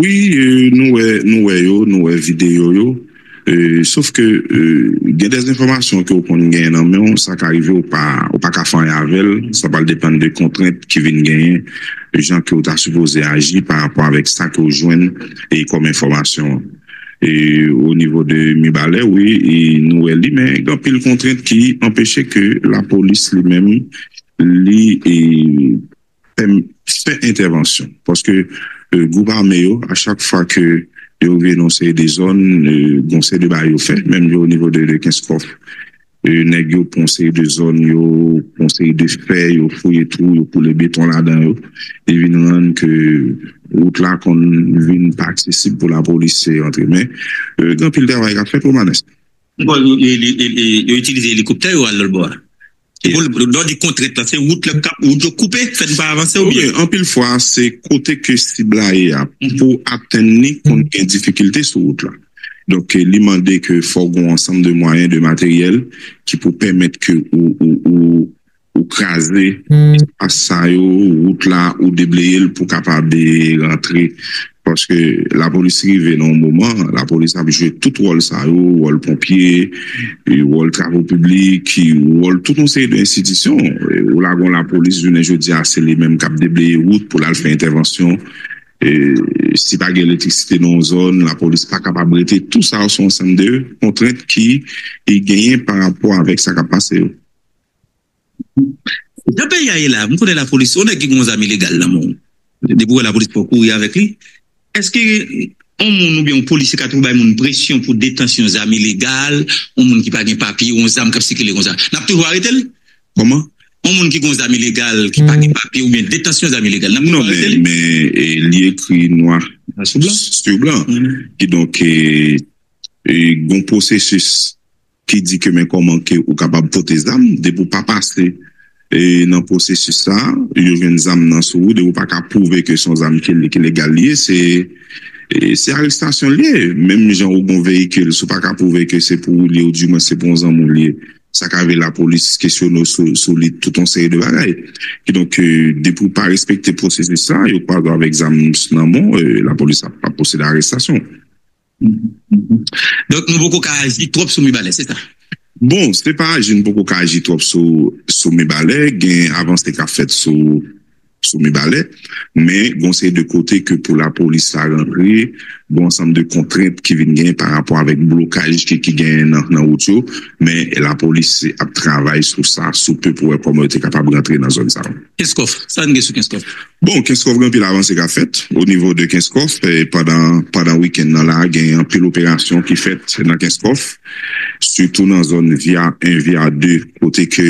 wi, e, nou wè, nou wè yo, nou wè videyo yo. E, sof ke e, gen de enfòmasyon ke w konn genyen nan men w, sa ka rive w pa, w pa ka fè anyen avè l, sa pral depann de kontrent ki vin genyen, jan ke w ta sipoze aji pa rapò avèk sa ke w jwenn e kòm enfòmasyon. E o nivo de Mibalè, wi, e nou wè li, men gen anpil kontrent ki anpeche ke lapolis li menm li e, fè, fè entèvansyon. Paske e, gwoup ame yo, a chak fwa ke yo rive nan seri de zòn, e, gon seri de bagay yo fè, menm yo o nivo de, de Kenskòf, e, nèg yo pran seri de zòn, yo pran seri de fè, yo fouye twou, yo koule beton ladan yo, e vin rann ke wout la konn vin pa aksesib pou lapolis antre. Men e, gen anpil travay k ap fèt, Romanes. Bon, yo, yo, yo, yo, yo itilize elikoptè yo al lòt bò a. Lè w di kontrent la, se wout la k ap, wout yo koupe, fè n pa avanse oubyen? Anpil fwa, se kote ke sib la ye a. Pou atenn li, konn gen difikilte sou wout la. Donk, li mande ke fò gen yon ansanm de mwayen, de materyèl ki pou pèmèt ke ou, ou, ou, ou kraze espas sa yo, wout la, ou debleye l pou kapab rantre. Paske lapolis rive nan yon moman, lapolis ap jwe tout wòl sa yo, wòl ponpye, wòl travo piblik, wòl tout yon seri de enstitisyon. Ou lage yon lapolis, jounen jodi a, se li menm k ap debleye wout pou l al fè entèvansyon. Si pa gen elektrisite nan yon zòn, lapolis pa kapab rete. Tou sa yo se yon ansanm de kontrent ki genyen pa rapò avèk sa k ap pase yo. Jan peyi a ye la, m konnen lapolis, yon nèg ki gen yon zam ilegal nan men w, depi w wè lapolis pran kouri avèk li, èske yon moun oubyen yon polisye ka toujou bay moun presyon pou detansyon zam ilegal, yon moun ki pa gen papye, yon zam k ap sikile konsa? N ap toujou arete l? Kòman? Yon moun ki gen yon zam ilegal, ki pa gen papye oubyen detansyon zam ilegal, n ap toujou arete li? Non, men, men e, li ekri nwa sou blan. Kidonk, e, e, gon pwosesis ki di ke men kòman ke ou kapab pote zam, depi w pa pase e, nan pwosesis sa, yo jwenn zam nan sou ou, depi w pa ka pwouve ke se yon zam ki, ki legal li ye, se e, se arestasyon li ye. Menm jan ou gon veyikil, si w pa ka pwouve ke se pou ou li ye, oudimwen se pou yon zanmi w li ye, sa ka rive lapolis kesyone w sou, sou li tout yon seri de bagay. Kidonk, e, depi w pa respekte pwosesis sa, yo kwaze w avèk zam nan men w, e, lapolis ap, ap pwosede a arestasyon w. Donk, nou poko ka aji twòp sou Mibalè, se sa? Bon, se pa aji, nou poko ka aji twòp sou, sou Mibalè. Gen avanse k ap fèt sou, sou Mibalè. Men, gon seri de kote ke pou lapolis la rantre, gon ansanm de kontrent ki vin genyen pa rapò avèk blokaj ki, ki genyen nan, nan wout yo. Men, lapolis ap travay sou sa, sou pe pou wè kòman yo te kapab rantre nan zòn sa yo. Kenskòf, sa n gen sou Kenskòf? Bon, Kenskòf gen anpil avanse k ap fèt. O nivo de Kenskòf, e, pandan, pandan wikenn nan la, gen anpil operasyon ki fèt nan Kenskòf, sitou nan zòn Via en, Via de, kote ke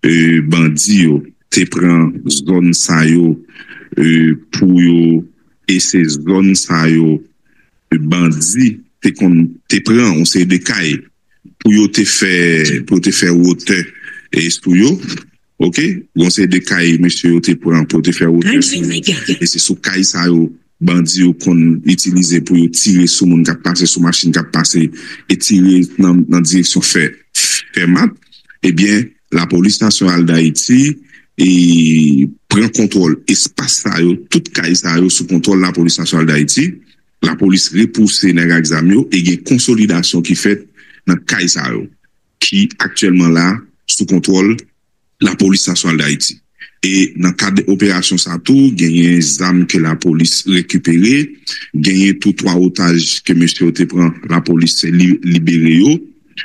e, bandi yo te pran zòn sa yo e, pou yo, e se zòn sa yo e, bandi te konn te pran yon seri de kay pou yo te fè, pou yo te fè wotè e, sou yo. Oke, yon seri de kay mesye yo te pran pou yo te fè wotè sou yo. E se sou kay sa yo bandi yo konn itilize pou yo tire sou moun k ap pase, sou machin k ap pase, e tire nan, nan direksyon fè, fè mat. Ebyen, lapolis nasyonal Dayiti e pran kontwòl espas sa yo, tout kay sa yo sou kontwòl lapolis nasyonal Dayiti. Lapolis repouse nèg ak zam yo e gen konsolidasyon ki fèt nan kay sa yo, ki aktyèlman la sou kontwòl lapolis nasyonal Dayiti. E nan kad operasyon sa tou, genyen zam ke lapolis rekipere, genyen tou twa otaj ke mesye yo te pran, lapolis li, libere yo.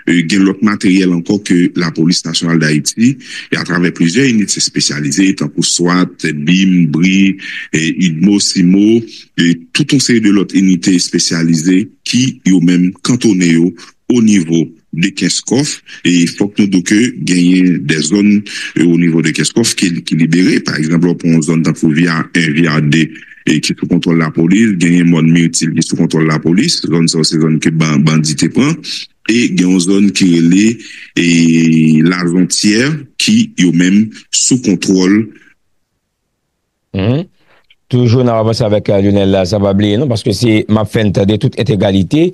E, gen lòt materyèl ankò ke lapolis nasyonal Dayiti, e atravè plizyè inite espesyalize, tankou swat, bim, bri, e, idmo, simo, e tout yon seri de lòt inite espesyalize ki yo menm kantone yo o nivo de Kenskòf. E fòk nou di ke genyen de zòn e, o nivo de Kenskòf ki, ki libere. Pa egzanp, lè w pran yon zòn tankou Via en, Via de, e ki sou kontwòl lapolis, genyen Mòn Mirtil ki sou kontwòl lapolis. Zòn sa yo se zòn ke ban, bandi te pran. E gen yon zòn ki rele e, Lazontyè ki yo menm sou kontwòl. Toujou n ap avanse avèk Lionel la, sa pa bliye non, paske se m ap fè n tande tout entegralite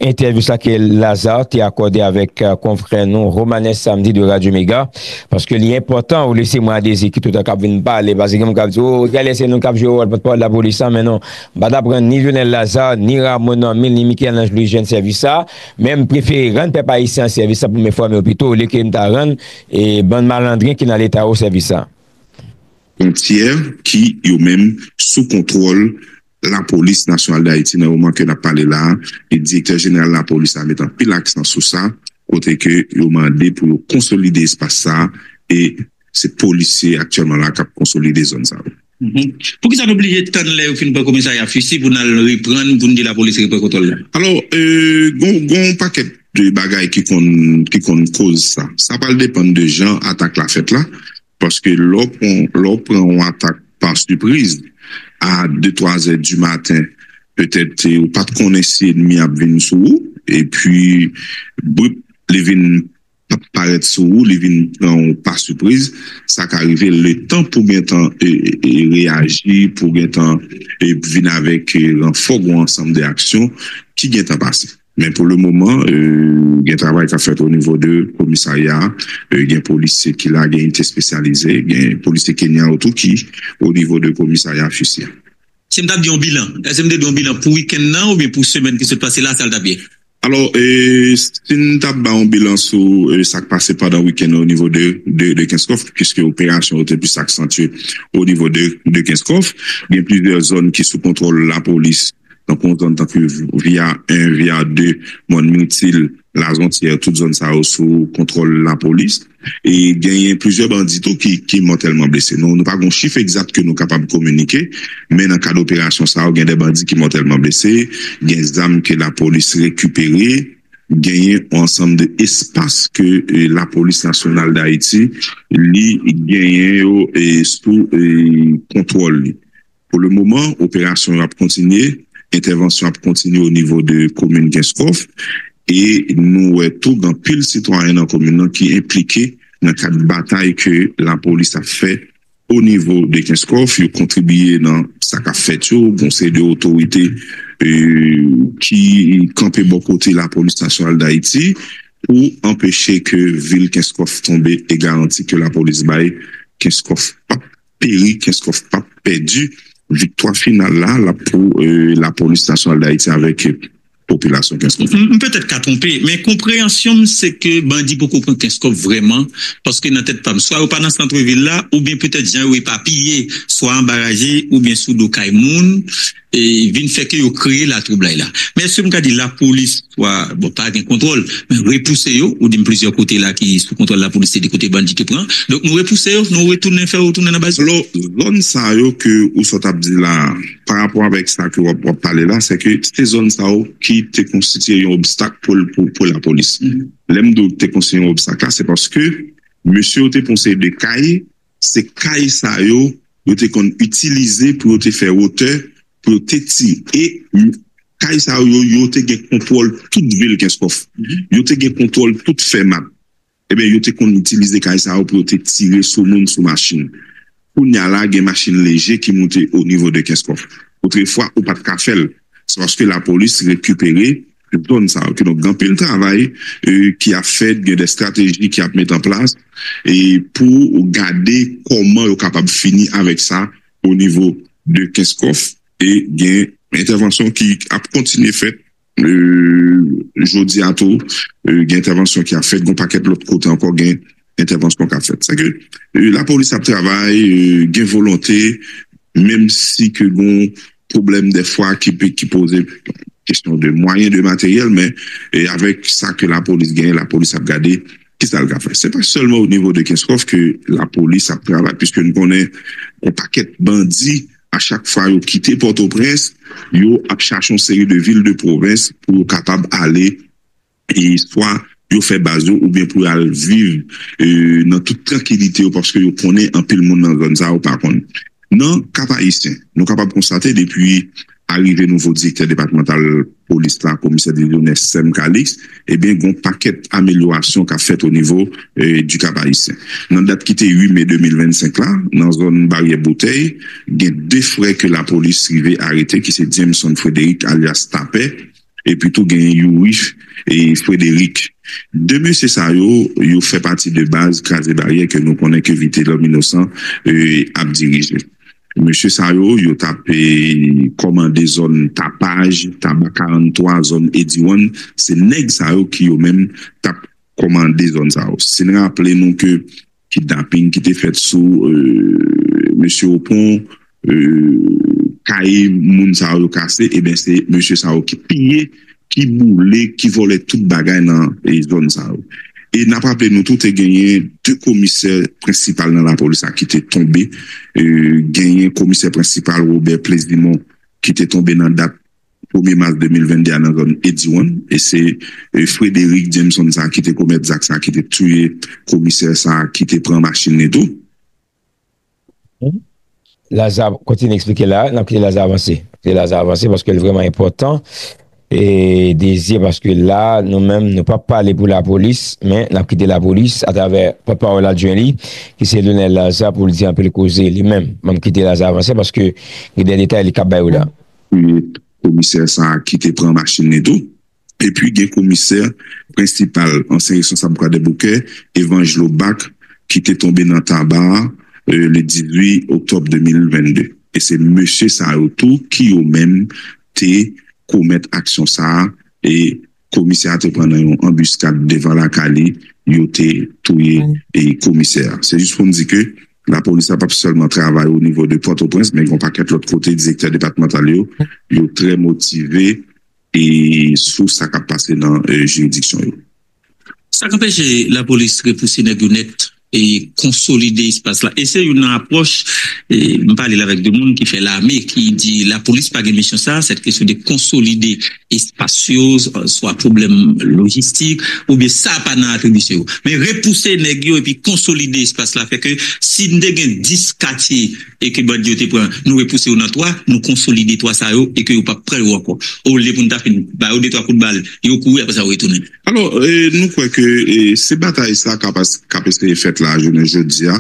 entèvyou sa ke Lazarre te akòde avèk, euh, konfrè nou Romanes Samedi de Radio Mega, paske li enpòtan ou lese mwen adezi ki toutan k ap vin pale, paske gen moun k ap di, "Oh, gade se nou k ap jwe wòl pòtpawòl lapolis la," men non, m pa t ap rann ni Jonel Lazarre, ni Ramon Normil, ni Michel-Ange Louis Jeune sèvis sa, men m prefere rann pèp ayisyen an sèvis sa pou m enfòme yo pito, olye ke m ta rann, e, bann malandren ki nan Leta yo sèvis sa. Fwontyè ki yo menm sou kontwòl Lapolis Nasyonal d Ayiti nan moman ke n ap pale la a, e Direktè Jeneral Lapolis la met anpil aksan sou sa, kote ke yo mande pou yo konsolide espas sa a, e se polisye aktyèlman la k ap konsolide zòn sa yo. Poukisa n oblije tann lè yo fin pran komisarya Fussy pou n al reprann, pou n di lapolis repran kontwòl la? Alò, gon yon pakèt de bagay ki konn ki konn koz sa. Sa pral depann de jan atak la fèt la, paske lè w pran yon atak pa sipriz a de twa zè di maten, petèt ou pa t konnen si ènmi ap vin sou ou, epi brip, li vin ap parèt sou ou, li vin pran ou pa sipriz, sa ka rive letan pou gentan reyaji, pou gentan vin avèk ranfò, gon ansanm de aksyon ki gentan pase. Men pou le moman, gen travay k ap fèt o nivo de komisarya a, gen polisye ki la, gen inite espesyalize, gen polisye Kenya yo tou ki o nivo de komisarya Fussy a. Si m t ap di yon bilan, èske m te di yon bilan pou wikenn nan oubyen pou semèn ki sot pase la, sa l t ap ye? Alò, si n t ap ba yon bilan sou sa k pase pandan wikenn nan o nivo de, de, de Kenskòf, piske operasyon yo te plis aksantye o nivo de, de Kenskòf, gen plizyè zòn ki sou kontwòl lapolis, tankou yon zòn tankou Via en, Via de, Mòn Mitil, Lazontyè, tout zòn sa yo sou kontwòl lapolis. E genyen plizyè bandi tou ki, ki mòtèlman blese. Nou, nou pa gen yon chif egzak ke nou kapab kominike, men nan kad operasyon sa yo, gen de bandi ki mòtèlman blese, gen zam ke lapolis rekipere, genyen yon ansanm de espas ke e, Lapolis Nasyonal d Ayiti, li genyen yo e, sou e, kontwòl li. Pou le moman, operasyon yo ap kontinye, entèvansyon ap kontinye o nivo de komin Kenskòf, e nou wè tou gen anpil sitwayen nan komin nan ki enplike nan kad batay ke lapolis ap fè o nivo de Kenskòf, yo kontribiye nan sa k ap fèt yo, gon seri de otorite e, ki kanpe bò kote Lapolis Nasyonal d Ayiti pou anpeche ke vil Kenskòf tonbe e garanti ke lapolis bay Kenskòf p ap peri, Kenskòf p ap pèdi. Viktwa final la, l ap pou e, Lapolis Nasyonal d Ayiti avèk popilasyon Kenskòf. M petèt ka twonpe, men konpreyansyon m se ke bandi poko pran Kenskòf vrèman, paske nan tèt pa m, swa yo pa nan sant vil la, oubyen petèt jan yo epapiye, swa anba raje, oubyen sou do kay moun, e vin fè ke yo kreye latwoublay la. Men èske m ka di lapolis, swa, bon, pa gen kontwòl, men repouse yo, ou di m plizyè kote la ki sou kontwòl lapolis, se de kote bandi te pran. Donk nou repouse yo, nou retounen fè yo retounen nan baz yo. Alò, zòn sa yo ke ou sot ap di la, pa rapò avèk sa ke w ap, w ap pale la, se ke se zòn sa yo ki te konstitye yon obstak pou, pou, pou lapolis. Lè m di w te konstitye yon obstak la, se paske mesye yo te pran yon seri de kay, se kay sa yo, yo te konn itilize pou yo te fè wotè, pou yo te ti. E kay sa yo, yo, yo te gen kontwòl tout vil Kenskòf. Yo te gen kontwòl tout fèmat. Ebyen, yo te konn itilize kay sa yo pou yo te tire sou moun, sou machin. Kounye a la, gen machin leje ki moute o nivo de Kenskòf. Otrefwa, ou pa t ka fè l. Se paske lapolis rekipere zòn sa yo. Kidonk, gen anpil travay e, ki ap fèt, gen de estrateji ki ap met an plas e, pou gade kòman yo kapab fini avèk sa o nivo de Kenskòf. E gen entèvansyon ki ap kontinye fèt e, jodi a tou, e, gen entèvansyon ki ap fèt, gen yon pakèt lòt kote ankò, gen entèvansyon k ap fèt. Sa ke e, lapolis ap travay, e, gen volonte, menm si ke gen yon pwoblèm dèfwa ki, pe- ki poze kesyon de mwayen, de materyèl, men e, avèk sa ke lapolis genyen, lapolis ap gade kisa l ka fè. Se pa sèlman o nivo de Kenskòf ke lapolis ap travay, piske n konnen yon pakèt bandi, a chak fwa yo kite Pòtoprens, yo ap chache yon seri de vil de pwovens pou yo kapab ale e swa yo fè baz yo oubyen pou yo al viv e, nan tout trankilite yo paske yo konnen anpil moun nan zòn sa yo pa konn. Nan Kap Ayisyen, nou kapab konstate depi arive nouvo direktè depatmantal polis la, komisè Dieudonné Sem Calixte, ebyen, gen yon pakèt amelyorasyon k ap fèt o nivo e, di Kap Ayisyen. Nan dat ki te uit me de mil vennsenk la, nan zòn Baryè Boutèy, gen de frè ke lapolis rive arete, ki se Jameson Frederick alyas Tapè, Epi tou genyen Youri e Frédéric. De mesye sa yo, yo fè pati de baz Kraze Baryè ke nou konnen ke Vitelhomme Innocent e, ap dirije. Mesye sa yo, yo t ap e, kòmande zòn Tapaj, Taba karant twa, zòn Ediwan. Se nèg sa yo ki yo menm t ap kòmande zòn sa yo. Si n raple nou ke kidnaping ki te fèt sou e, mesye Opon, e, kay moun sa yo kase, ebyen se mesye sa yo ki piye, ki boule, ki vòlè tout bagay nan e, zòn sa yo. E n ap raple nou tou te genyen de komisè prensipal nan lapolis la ki te tonbe. E, genyen komisè prensipal Robert Plezimon ki te tonbe nan dat premye mas de mil venn de a nan zòn Ediwan. E se e, Frédéric Jameson sa ki te komèt zak sa ki te touye komisè sa ki te pran machin li tou. Laza, kontinye eksplike la, n ap kite Laza avanse. Kite Laza avanse paske l vrèman enpòtan. E dezye paske la, nou menm, nou p ap pale pou lapolis, men n ap kite lapolis atravè pòtpawòl adjwen li, ki se Lionel Laza, pou l di anpil koze li menm. M ap kite Laza avanse paske gen de detay li k ap bay ou la. Komisè sa ki te pran machin li tou. Epi gen komisè prensipal, ansyen responsab Kwadèboukè, Evangelo Bak, ki te tonbe nan Taba a, e, le dizuit oktòb de mil venn de. E se mesye sa yo tou ki yo menm te komèt aksyon sa a, e komisè a te pran nan yon anbiskad devan lakay li, yo te touye e komisè a. Se jis pou m di ke lapolis la p ap sèlman travay o nivo de Pòtoprens, men gen yon pakèt lòt kote, direktè depatmantal yo, yo trè motive e sou sa k ap pase nan e, jiridiksyon yo. Sa k anpeche lapolis repouse nèg yo nèt e konsolide espas la? E se youn nan apwòch, e, m pale l avèk de moun ki fè lame, ki di lapolis pa gen misyon sa, sèt kesyon de konsolide espas yo, swa pwoblèm lojistik, oubyen sa pa nan atribisyon yo. Men repouse nèg yo epi konsolide espas la, fè ke si n te gen dis katye e ke bandi yo te pran, nou repouse yo nan twa, nou konsolide twa sa yo e ke yo p ap pran yo ankò. Olye pou n ta fin ba yo de twa kout bal, yo kouri, apre sa yo retounen. Alò, e, nou kwè ke e, se batay sa k ap as- k ap eseye fèt la jounen jodi a,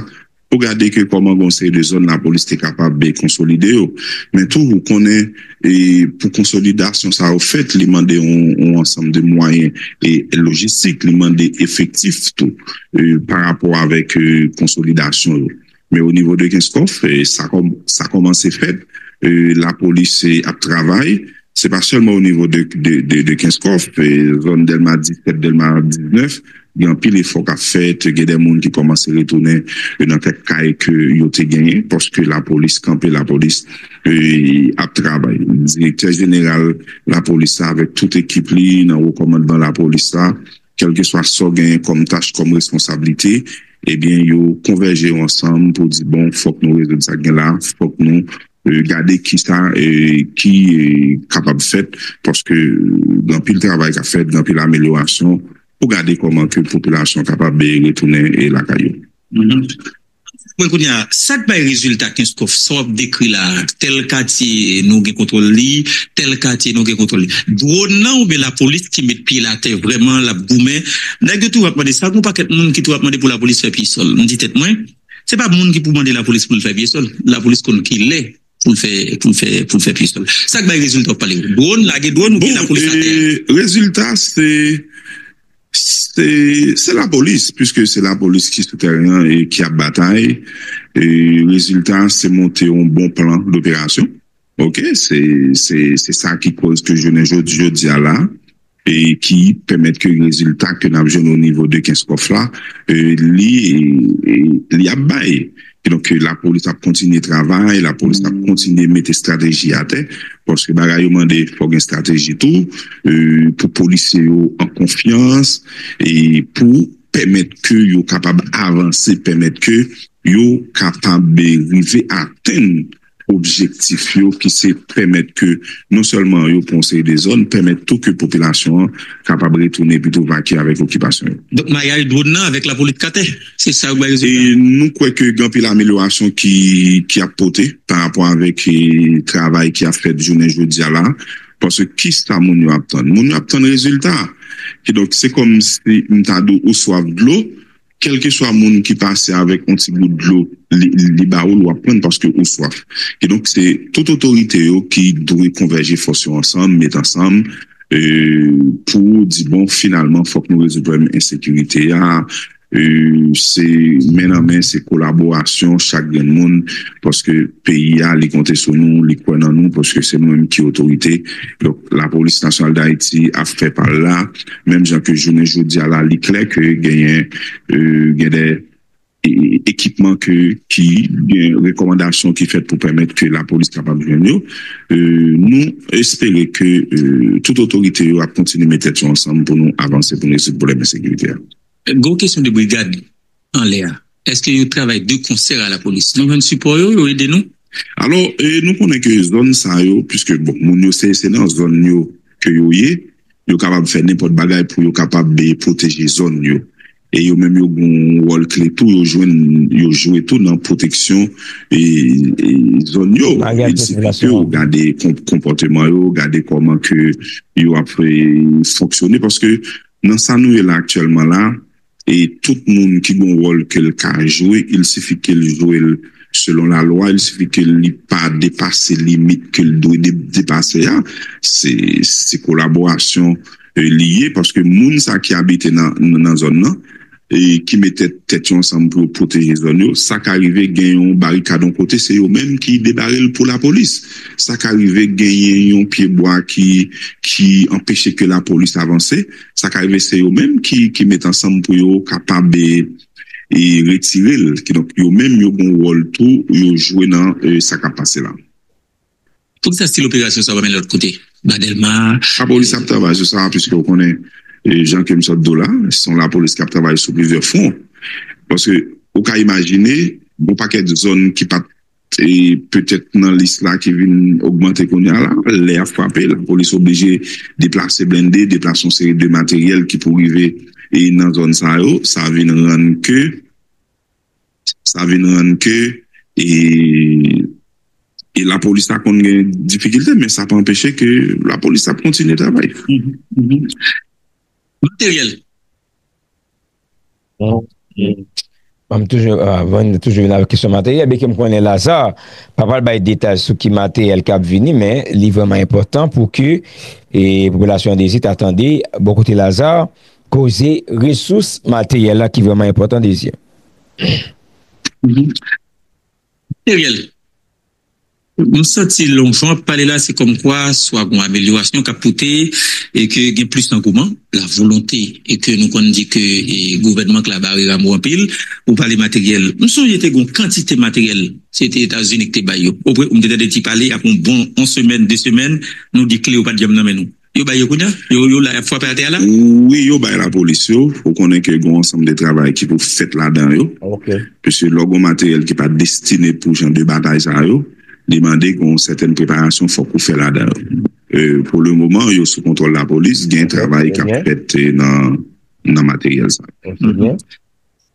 pou gade ke kòman gen yon seri de zòn lapolis te kapab e, konsolide yo. Men tou, ou konnen, e, pou konsolidasyon sa yo fèt, li mande yon, yon ansanm de mwayen e lojistik, li mande efektif tou e, pa rapò avèk e, konsolidasyon yo. Men o nivo de Kenskòf, e, sa, kòm, sa kòmanse fèt, e, lapolis e, ap travay. Se pa sèlman o nivo de, de, de, de Kenskòf, e, zòn Dèlma disèt, Dèlma diznèf, gen anpil efò k ap fèt, gen de moun ki kòmanse retounen e, nan kèk kay ke yo te genyen, paske lapolis kanpe, lapolis e, ap travay. Direktè jeneral lapolis la avèk tout ekip li nan wo kòmandman lapolis la, kèlkeswa sa w genyen kòm tach, kòm responsablite, ebyen, yo konvèje yo ansanm pou di, bon, fòk nou rezoud sa k gen la, fòk nou e, gade kisa e, ki e, kapab fèt, paske e, gen anpil travay k ap fèt, gen anpil amelyorasyon pou gade kòman ke popilasyon kapab e, retounen e, lakay yo. Mwen kounye a, sa k bay rezilta Kenskòf, sa w ap dekri la, tèl katye nou gen kontwòl li, tèl katye nou gen kontwòl li. Dwòn nan oubyen lapolis ki met pye l atè vrèman, l ap goumen? Nèg yo toujou ap mande sa, gen yon pakèt moun ki toujou ap mande pou lapolis fè pye sòl. M di tèt mwen, se pa moun ki pou mande lapolis pou l fè pye sòl. Lapolis konn kilè pou l fè pou l fè pou l fè pye sòl. Sa k bay rezilta w ap pale? Dwòn, lage dwòn oubyen lapolis atè a? Rezilta se se se lapolis, piske se lapolis ki sou teren an e ki ap batay. E rezilta se monte yon bon plan doperasyon. Oke, se se se sa ki koz ke jounen jodi jodi a la e ki pèmèt ke rezilta ke n ap jwenn o nivo de Kenskòf la, e, li e, li ap bay. Kidonk, lapolis ap kontinye travay, lapolis ap kontinye mete estrateji atè, paske bagay yo mande fò gen estrateji tou, e, pou polisye yo an konfyans, e pou pèmèt ke yo kapab avanse, pèmèt ke yo kapab rive atenn objektif yo ki se pèmèt ke non sèlman yo pran yon seri de zòn, pèmèt tou ke popilasyon an kapab retounen epi tou vakye avèk okipasyon yo. Donk mayaj dwòn nan avèk lapolis k atè, se sa k bay rezilta. E nou kwè ke gen anpil amelyorasyon ki ki ap pote pa rapò avèk e, travay ki ap fèt jounen jodi a la. Paske kisa moun yo ap tann? Moun yo ap tann rezilta. Kidonk se kòmsi m ta di w ou swaf dlo, kèlkeswa moun ki pase avèk yon ti gout dlo li, li ba ou l, w ap pran l paske ou swaf. Kidonk, se tout otorite yo ki dwe konvèje fòs yo ansanm, met ansanm, e, pou di, bon, finalman, fòk nou rezoud pwoblèm ensekirite a. E, se men nan men, se kolaborasyon chak grenn moun, paske peyi a, li konte sou nou, li kwè nan nou, paske se nou menm ki otorite. Donk, Lapolis Nasyonal d Ayiti ap fè pa l la, menm jan ke jounen jodi a la, li klè ke genyen, e, gen de e, ekipman ke, ki gen rekòmandasyon ki fèt pou pèmèt ke lapolis kapab jwenn yo. E, nou espere ke, e, tout otorite yo ap kontinye met tèt yo ansanm pou nou avanse pou nou rezoud pwoblèm ensekirite a. Gwo kesyon de brigad anlè a. Èske yo travay de konsè a lapolis? Nou jwenn sipò yo, yo ede nou? Alò, e, nou konnen ke zòn sa yo, piske, bon, moun yo se, se nan zòn yo ke yo ye, yo kapab fè nenpòt bagay pou yo kapab, e, pwoteje zòn yo. E yo menm yo gen yon wòl kle tou, yo jwenn, yo jwe tou nan pwoteksyon, e, e, zòn yo. Bagay. Il sifi ke w gade konpòteman yo, gade kòman ke yo ap, e, fonksyone, paske nan sa nou ye la aktyèlman la, e tout moun ki gen yon wòl ke l ka jwe, il sifi ke l jwe l selon lalwa, il sifi ke li pa depase limit ke l dwe de, depase a. Se, se kolaborasyon, e, li ye, paske moun sa ki abite nan, nan zòn nan, e ki mete tèt yo ansanm pou yo pwoteje zòn yo, sa ka rive gen yon barikad yon kote, se yo menm ki debare l pou lapolis. Sa ka rive genyen yon pye bwa ki, ki anpeche ke lapolis avanse. Sa ka rive se yo menm ki, ki met ansanm pou yo kapab, e, e retire l. Kidonk, yo menm yo gen yon wòl tou, yo jwe nan, e, sa k ap pase la. Poukisa stil operasyon sa pa mennen lòt kote? Ba Dèlma. Lapolis ap travay sou sa, piske w konnen, e, jan ke m sot di w la, se yon lapolis k ap travay sou plizyè fwon. Paske ou ka imajine, gon pakèt zòn ki pa t, e, petèt nan lis la ki vin ogmante kounye a la, lè ap frape, lapolis oblije deplase blende, deplase yon seri de materyèl ki pou rive, e, nan zòn sa yo, sa vin rann ke, sa vin rann ke, e, e lapolis la konn gen difikilte, men sa pa anpeche ke lapolis ap kontinye travay. Mhm, mhm. Materyèl. Bon, m toujou, a, bon, toujou vin avèk kesyon materyèl, byenke m konnen Lazare pa pral bay detay sou ki materyèl k ap vini, men li vrèman enpòtan pou ke, e, popilasyon an Dezi ta tande, bò kote Lazare, koze resous materyèl la ki vrèman enpòtan, Dezi. Mhm. Materyèl. M santi lè w ap pale la, se kòmkwa swa gon amelyorasyon k ap pote e ke gen plis angouman, la volonte, e ke nou konn di ke, e, gouvènman k la bare ramo anpil, ou pale materyèl. M sonje te gon kantite materyèl, se te Etazini ki te bay yo. Opre, m te tande ti pale, apre yon bon, yon semèn, de semèn, nou di kle yo pa t janm nan men nou. Yo bay yo kounye a? Yo, yo la, y ap frape atè a la? Wi, yo bay lapolis yo. Ou konnen ke gen yon ansanm de travay ki pou fèt ladan yo. Ok. Paske lè w gen materyèl ki pa destine pou jan de batay sa yo, li mande gen yon sètèn preparasyon fòk ou fè ladan yo. E, pou le moman, yo sou kontwòl lapolis, gen travay k ap fèt, e, nan, nan materyèl sa yo. Trè byen.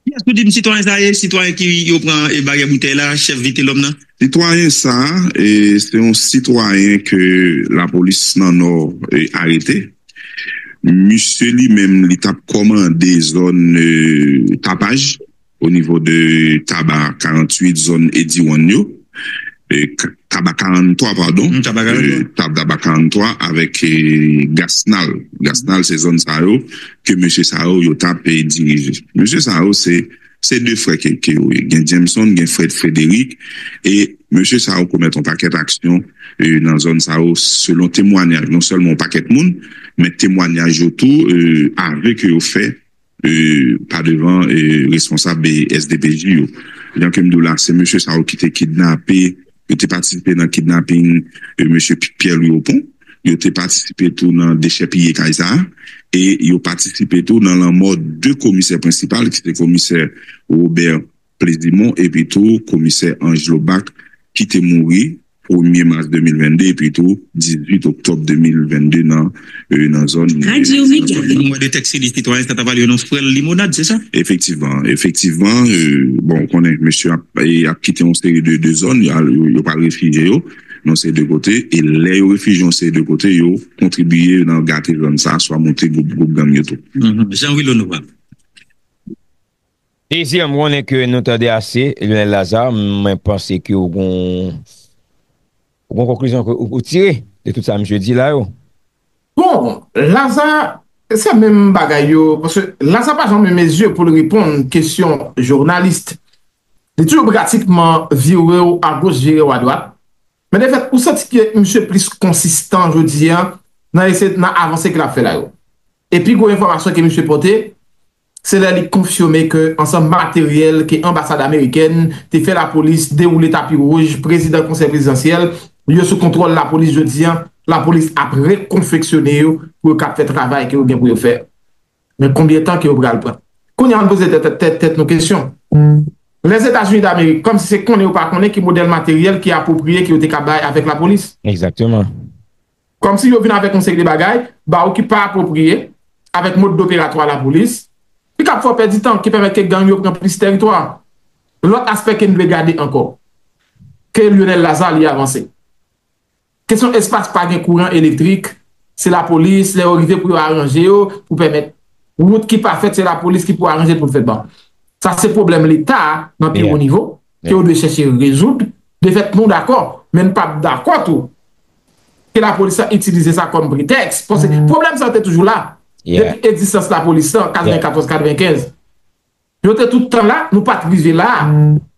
Kiyès ou di m sitwayen sa ye? Sitwayen ki yo pran, e, baryè boutèy la, chèf Vitelòm nan? Sitwayen sa, e, se yon sitwayen ke lapolis nan Nò, e, arete. Misye li menm, li t ap kòmande zòn, e, Tapaj, o nivo de Taba karanntuit, zòn Ediwonn yo. E, K-, Taba karanntwa, padon. Mm, Taba karanntwa. E, Tab-, Taba karanntwa avèk, e, Gasnal. Gasnal, se zòn sa yo ke mesye sa yo, yo t ap, e, dirije. Mesye sa yo, se, se de frè ke, ke yo ye. Gen Jameson, gen Fred Frédéric. E mesye sa yo komèt yon pakèt aksyon, e, nan zòn sa yo, selon temwanyaj, non sèlman yon pakèt moun, men temwanyaj yo tou, e, avè ke yo fè, e, pa devan, e, responsab, e, S D P J yo. Jan ke m di w la, se mesye sa yo ki te kidnape, yo te patisipe nan kidnaping, e, mesye Pi-, Pierre Louis Opont. Yo te patisipe tou nan dechèpiye kay sa a. E yo patisipe tou nan lanmò de komisè prensipal, ki se komisè Robert Plezimon, epi tou komisè Angelo Back, ki te mouri premye mas de mil venn de, epi tou dizuit oktòb de mil venn de nan, e, nan zòn. Radyo Mega. Mwen de tèks li sitwayen sa ta pale yon frè l limonad, se sa? Efektivman, efektivman, e, bon, ou konnen mesye ap, e, ap kite yon seri de, de zòn, y a, yo, yo pral refijye yo nan yon seri de kote, e lè yo refijye yon seri de kote, yo kontribiye nan gate zòn sa, swa monte gwoup, gwoup gang yo tou. Mhm. Jean Willy Honorable. Dezi, m konnen ke nou tande ase, Lionel Lazare, mwen panse ke ou gon, ou gon konklizyon ke ou, ou tire de tout sa misye di la yo. Bon, Laza, se menm bagay yo, paske Laza pa janm renmen zye pou l reponn kesyon jounalis. Li toujou pratikman vire w agoch, vire w adwat. Men defèt, ou santi ke misye plis konsistan jodi a nan eseye, nan avanse ke l ap fè la yo. E pi gwo enfòmasyon ke misye pote, se lè li konfime ke ansanm materyèl ke anbasad amerikèn te fè lapolis dewoule tapi wouj prezidan konsèy prezidansyèl, yo sou kontwòl lapolis jodi a, lapolis ap rekonfeksyone yo pou yo kab fè travay ke yo gen pou yo fè. Men konbyen tan ke yo pral pran? Kounye a, ann poze tèt, tèt, tèt nou kesyon. Lèzetazini Damerik, kòmsi se konnen yo pa konnen ki modèl materyèl ki apwopriye ke yo te ka bay avèk lapolis. Egzakteman. Kòmsi yo vin avèk yon seri de bagay, ba yo ki pa apwopriye, avèk mòd operatwa lapolis, ki kab fè w pèdi tan, ki pèmèt ke gang yo pran plis tèritwa. Lòt aspè ke n dwe gade ankò, ke Lionel Lazarre li avanse. Kesyon espas, pa gen kouran elektrik, se lapolis, lè yo rive pou yo aranje yo, pou pèmèt wout ki pa fèt, se lapolis ki pou aranje pou l fèt. Bon, sa se pwoblèm Leta nan pi wo nivo, ke yo dwe chèche rezoud. Defèt, nou dakò, men n p ap dakò tou ke lapolis la itilize sa kòm pretèks. Paske pwoblèm sa te toujou la. Depi egzistans lapolis la, katrevenkatòz, katrevenkenz. Yo te tout tan la, nou pa t rive la.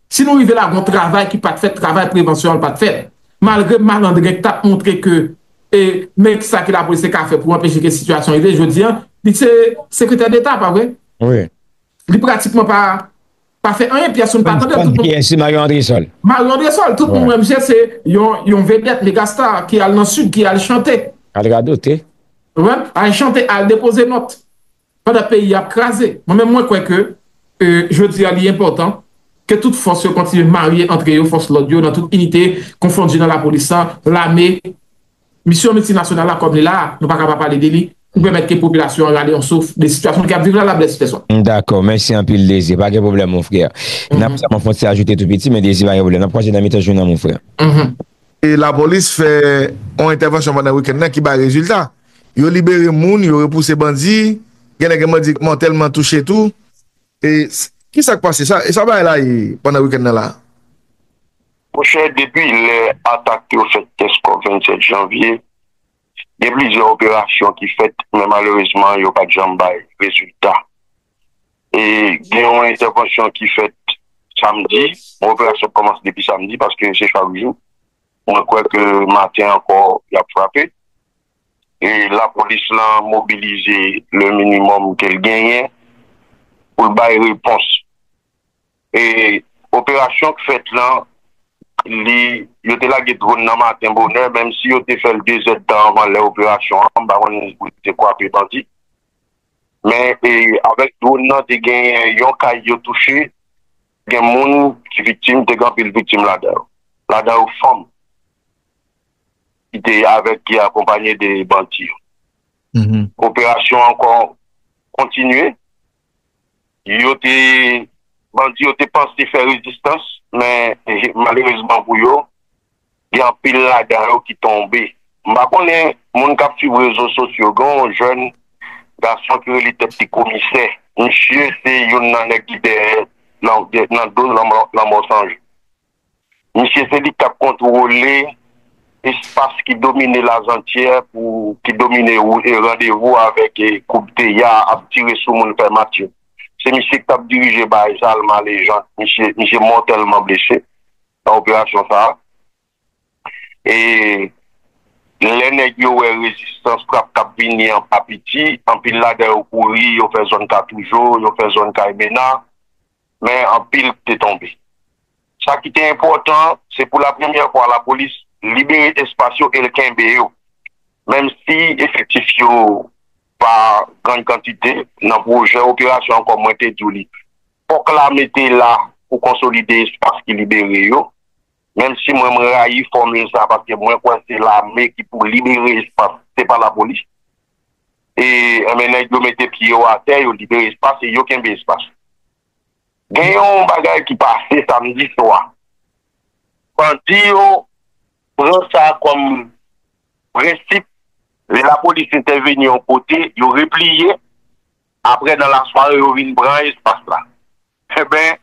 Si nou rive la, gon travay ki pa t fèt, travay prevansyon an pa t fèt. Malgre malandren k t ap montre ke, e, men kisa ke lapolis te ka fè pou anpeche ke sitiyasyon rive, jodi a, li se sekretè deta, pa vre? Wi. Li pratikman pa, pa fè anyen, pyèsonn pa tande l. Kiyès? Se Marion Andrésol. Marion Andrésol, tout moun wè misye se yon, yon vedèt, megastar, ki al nan sid, ki al chante. Al radote. Ou konprann? Al chante, al depoze nòt. Pandan peyi a ap kraze. Mwen menm, mwen kwè ke, e, jodi a, li enpòtan ke tout fòs yo kontinye marye antre yo, fòs lòd yo, nan tout inite konfondi nan lapolis la, lame, misyon miltinasyonal la kòm li la a, nou pa ka pa pale de li, pou pèmèt ke popilasyon an rale yon souf de sitiyasyon ke y ap viv la, la blè sitiyasyon. Dakò, mèsi anpil, Dezi. Pa gen pwoblèm, mon frè. N ap sèlman fè yon ti ajoute tou piti, men Dezi, pa gen pwoblèm. N ap kwaze nan mitan jounen an, mon frè. E lapolis fè yon entèvansyon pandan wikenn nan ki bay rezilta. Yo libere moun, yo repouse bandi, gen nèg bandi mòtèlman touche tou. E s-, ki sa k pase? Sa, e sa bagay la ye pandan wikenn nan la? Monchè, depi lè atak yo fèt Kèskòf vennsèt janvye, gen plizyè operasyon ki fèt, men malerezman, yo pa t janm bay rezilta. E gen yon entèvansyon ki fèt samdi, yon operasyon k kòmanse depi samdi, paske se chak jou. Mwen kwè ke maten ankò, y ap frape. E lapolis lan mobilize le minimòm ke l genyen pou l bay repons. E operasyon k fèt lan, li, yo te lage dwòn nan maten bonè, menm si yo te fè l de zè d tan anvan lè operasyon an, m pa konn si te kwape bandi. Men, e, avèk dwòn nan, te gen yon kay yo touche, gen moun ki viktim, te gen anpil viktim ladan yo. Ladan yo fanm ki te avèk, ki akonpanye de bandi yo. Operasyon an ankò kontinye. Yo te, bandi yo te panse fè rezistans, men, e, malerezman pou yo, gen anpil ladan yo ki tonbe. M pa konnen moun k ap swiv rezo sosyo, gen yon jèn gason ki rele tèt li Komisè. Misye se youn nan nèg ki dèyè nan, nan do lanmò, lanmò Sanjou. Misye se li k t ap kontwole espas ki domine Lazantyè pou, ki domine ou, e randevou avèk, e, gwoup Deya ap tire sou moun fè match yo. Se misye k t ap dirije bagay sa, l male jan. Misye, misye mòtèlman blese nan operasyon sa a. E lè nèg yo wè rezistans, frap k ap vini an pa piti, anpil ladan yo kouri, yo fè zòn Katoujo, yo fè zòn Kay Mena, men anpil te tonbe. Sa ki te enpòtan, se pou la premyè fwa lapolis libere espas yo e l kenbe yo. Menm si efektif yo pa grann kantite, nan pwojè operasyon an, kòm mwen te di w li, fòk lame te la pou konsolide espas ki libere yo. Menm si mwen, mwen rayi fòmil sa, paske mwen kwè se lame ki pou libere espas, se pa lapolis. E, enben, nèg yo mete pye yo atè, yo libere espas, e yo kenbe espas. Gen yon bagay ki pase samdi swa. Bandi yo pran sa kòm prensip, lè lapolis entèveni yon kote, yo repliye, apre nan lasware, yo vin pran espas la. Enben,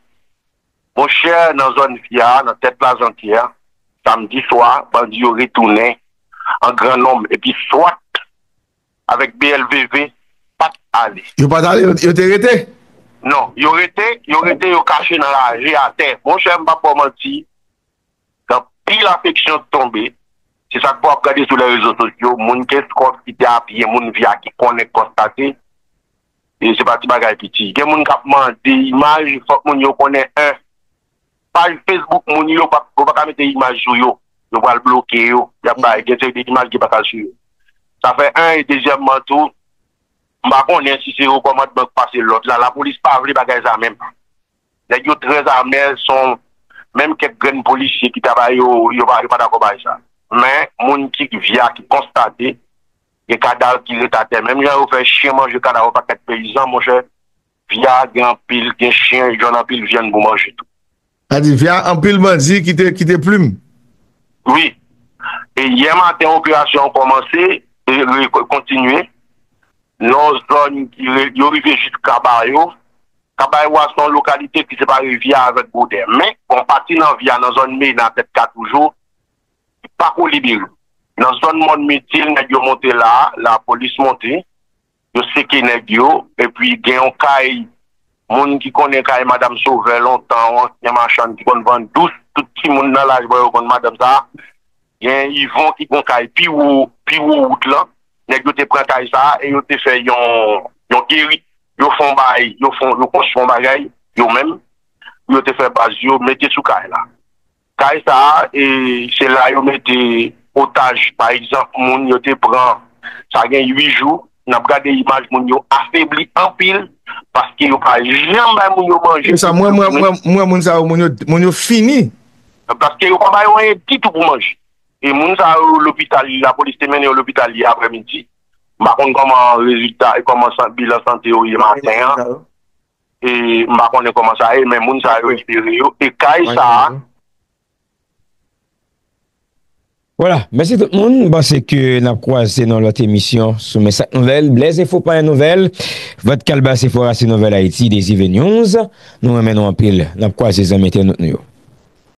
monchè, nan zòn Vya, nan tèt Lazantyè, samdi swa, bandi yo retounen an gran nonm. Epi swat, avèk B L V V pa t ale. Yo pa t ale, yo, yo te rete? Non, yo rete, yo rete, yo kache nan raje atè. Monchè, m p ap ba w manti, gen anpil afeksyon k tonbe. Se sa k fè w ap gade sou lè rezo sosyo, moun ki eskòt, ki te apiye, moun vya ki konnen, k konstate. E se pa ti bagay piti. Gen moun k ap mande imaj, fòk moun yo konnen, en, paj Facebook moun yo, pa, yo pa ka mete imaj sou yo. Yo pral bloke yo. Y ap bay, gen seri de imaj ki pa ka sou yo. Sa fè en, e dezyèmman tou, m pa konnen si se yo kòmandman k pase lòd la. Lapolis pa vle bagay sa menm. Nèg yo trè zame, son, menm kèk grenn polisye ki ta ba yo, yo pa, yo pa dakò bay sa. Men, moun ki vya, ki konstate, gen kadav ki ret atè. Menm jan yo fè chen manje kadav yon pakèt peyizan, monchè, vya gen anpil, gen chen, jwenn anpil vyann pou manje tou. Sa di, vya anpil bandi kite, kite plim. Wi. E yè maten, operasyon an kòmanse, e, e, kontinye. Nan zòn ki re-, yo rive jis Kabayo. Kabayo a se yon lokalite ki separe Vya avèk Godè. Men, yon pati nan Vya, nan zòn Mena, Tèt Katoujo, pako libere. Nan zòn Mòn Mitil, nèg yo monte la, lapolis monte, yo seke nèg yo, epi gen yon kay, moun ki konnen kay Madanm Sovè lontan, yon ansyen machann ki konn vann dous, tout timoun nan laj mwen yo konn madanm sa, gen Yvon ki gon kay pi wo, pi wo wout lan, nèg yo te pran kay sa, e yo te fè yon, yon geri, yo fè yon bagay, yo fè, yo konstwi yon bagay, yo menm, yo te fè baz yo, mete sou kay la. Kay sa a, e, se la yo mete otaj, pa egzanp, moun yo te pran, sa gen uit jou, n ap gade imaj moun yo afebli anpil, paske yo pa janm bay moun yo manje. E sa, mwen, mwen, mwen, mwen, moun sa yo, moun yo, moun yo fini. Paske yo pa ba yo anyen ditou pou manje. E moun sa yo lopital, lapolis te mennen yo lopital yè aprèmidi. M pa konn kòman rezilta, kòman san-, bilan sante yo ye maten an. E m pa konnen kòman sa ye, men moun sa yo libere yo. E kay sa a, Vwala, mèsi tout moun. M panse ke n ap kwaze nan lòt emisyon sou Men Sak Nouvèl. Blaise Info pa yon nouvèl. Vant Kalbas Info Racine Nouvèl Ayiti, Dezi V News. Nou renmen nou anpil. N ap kwaze zanmi entènot nou yo.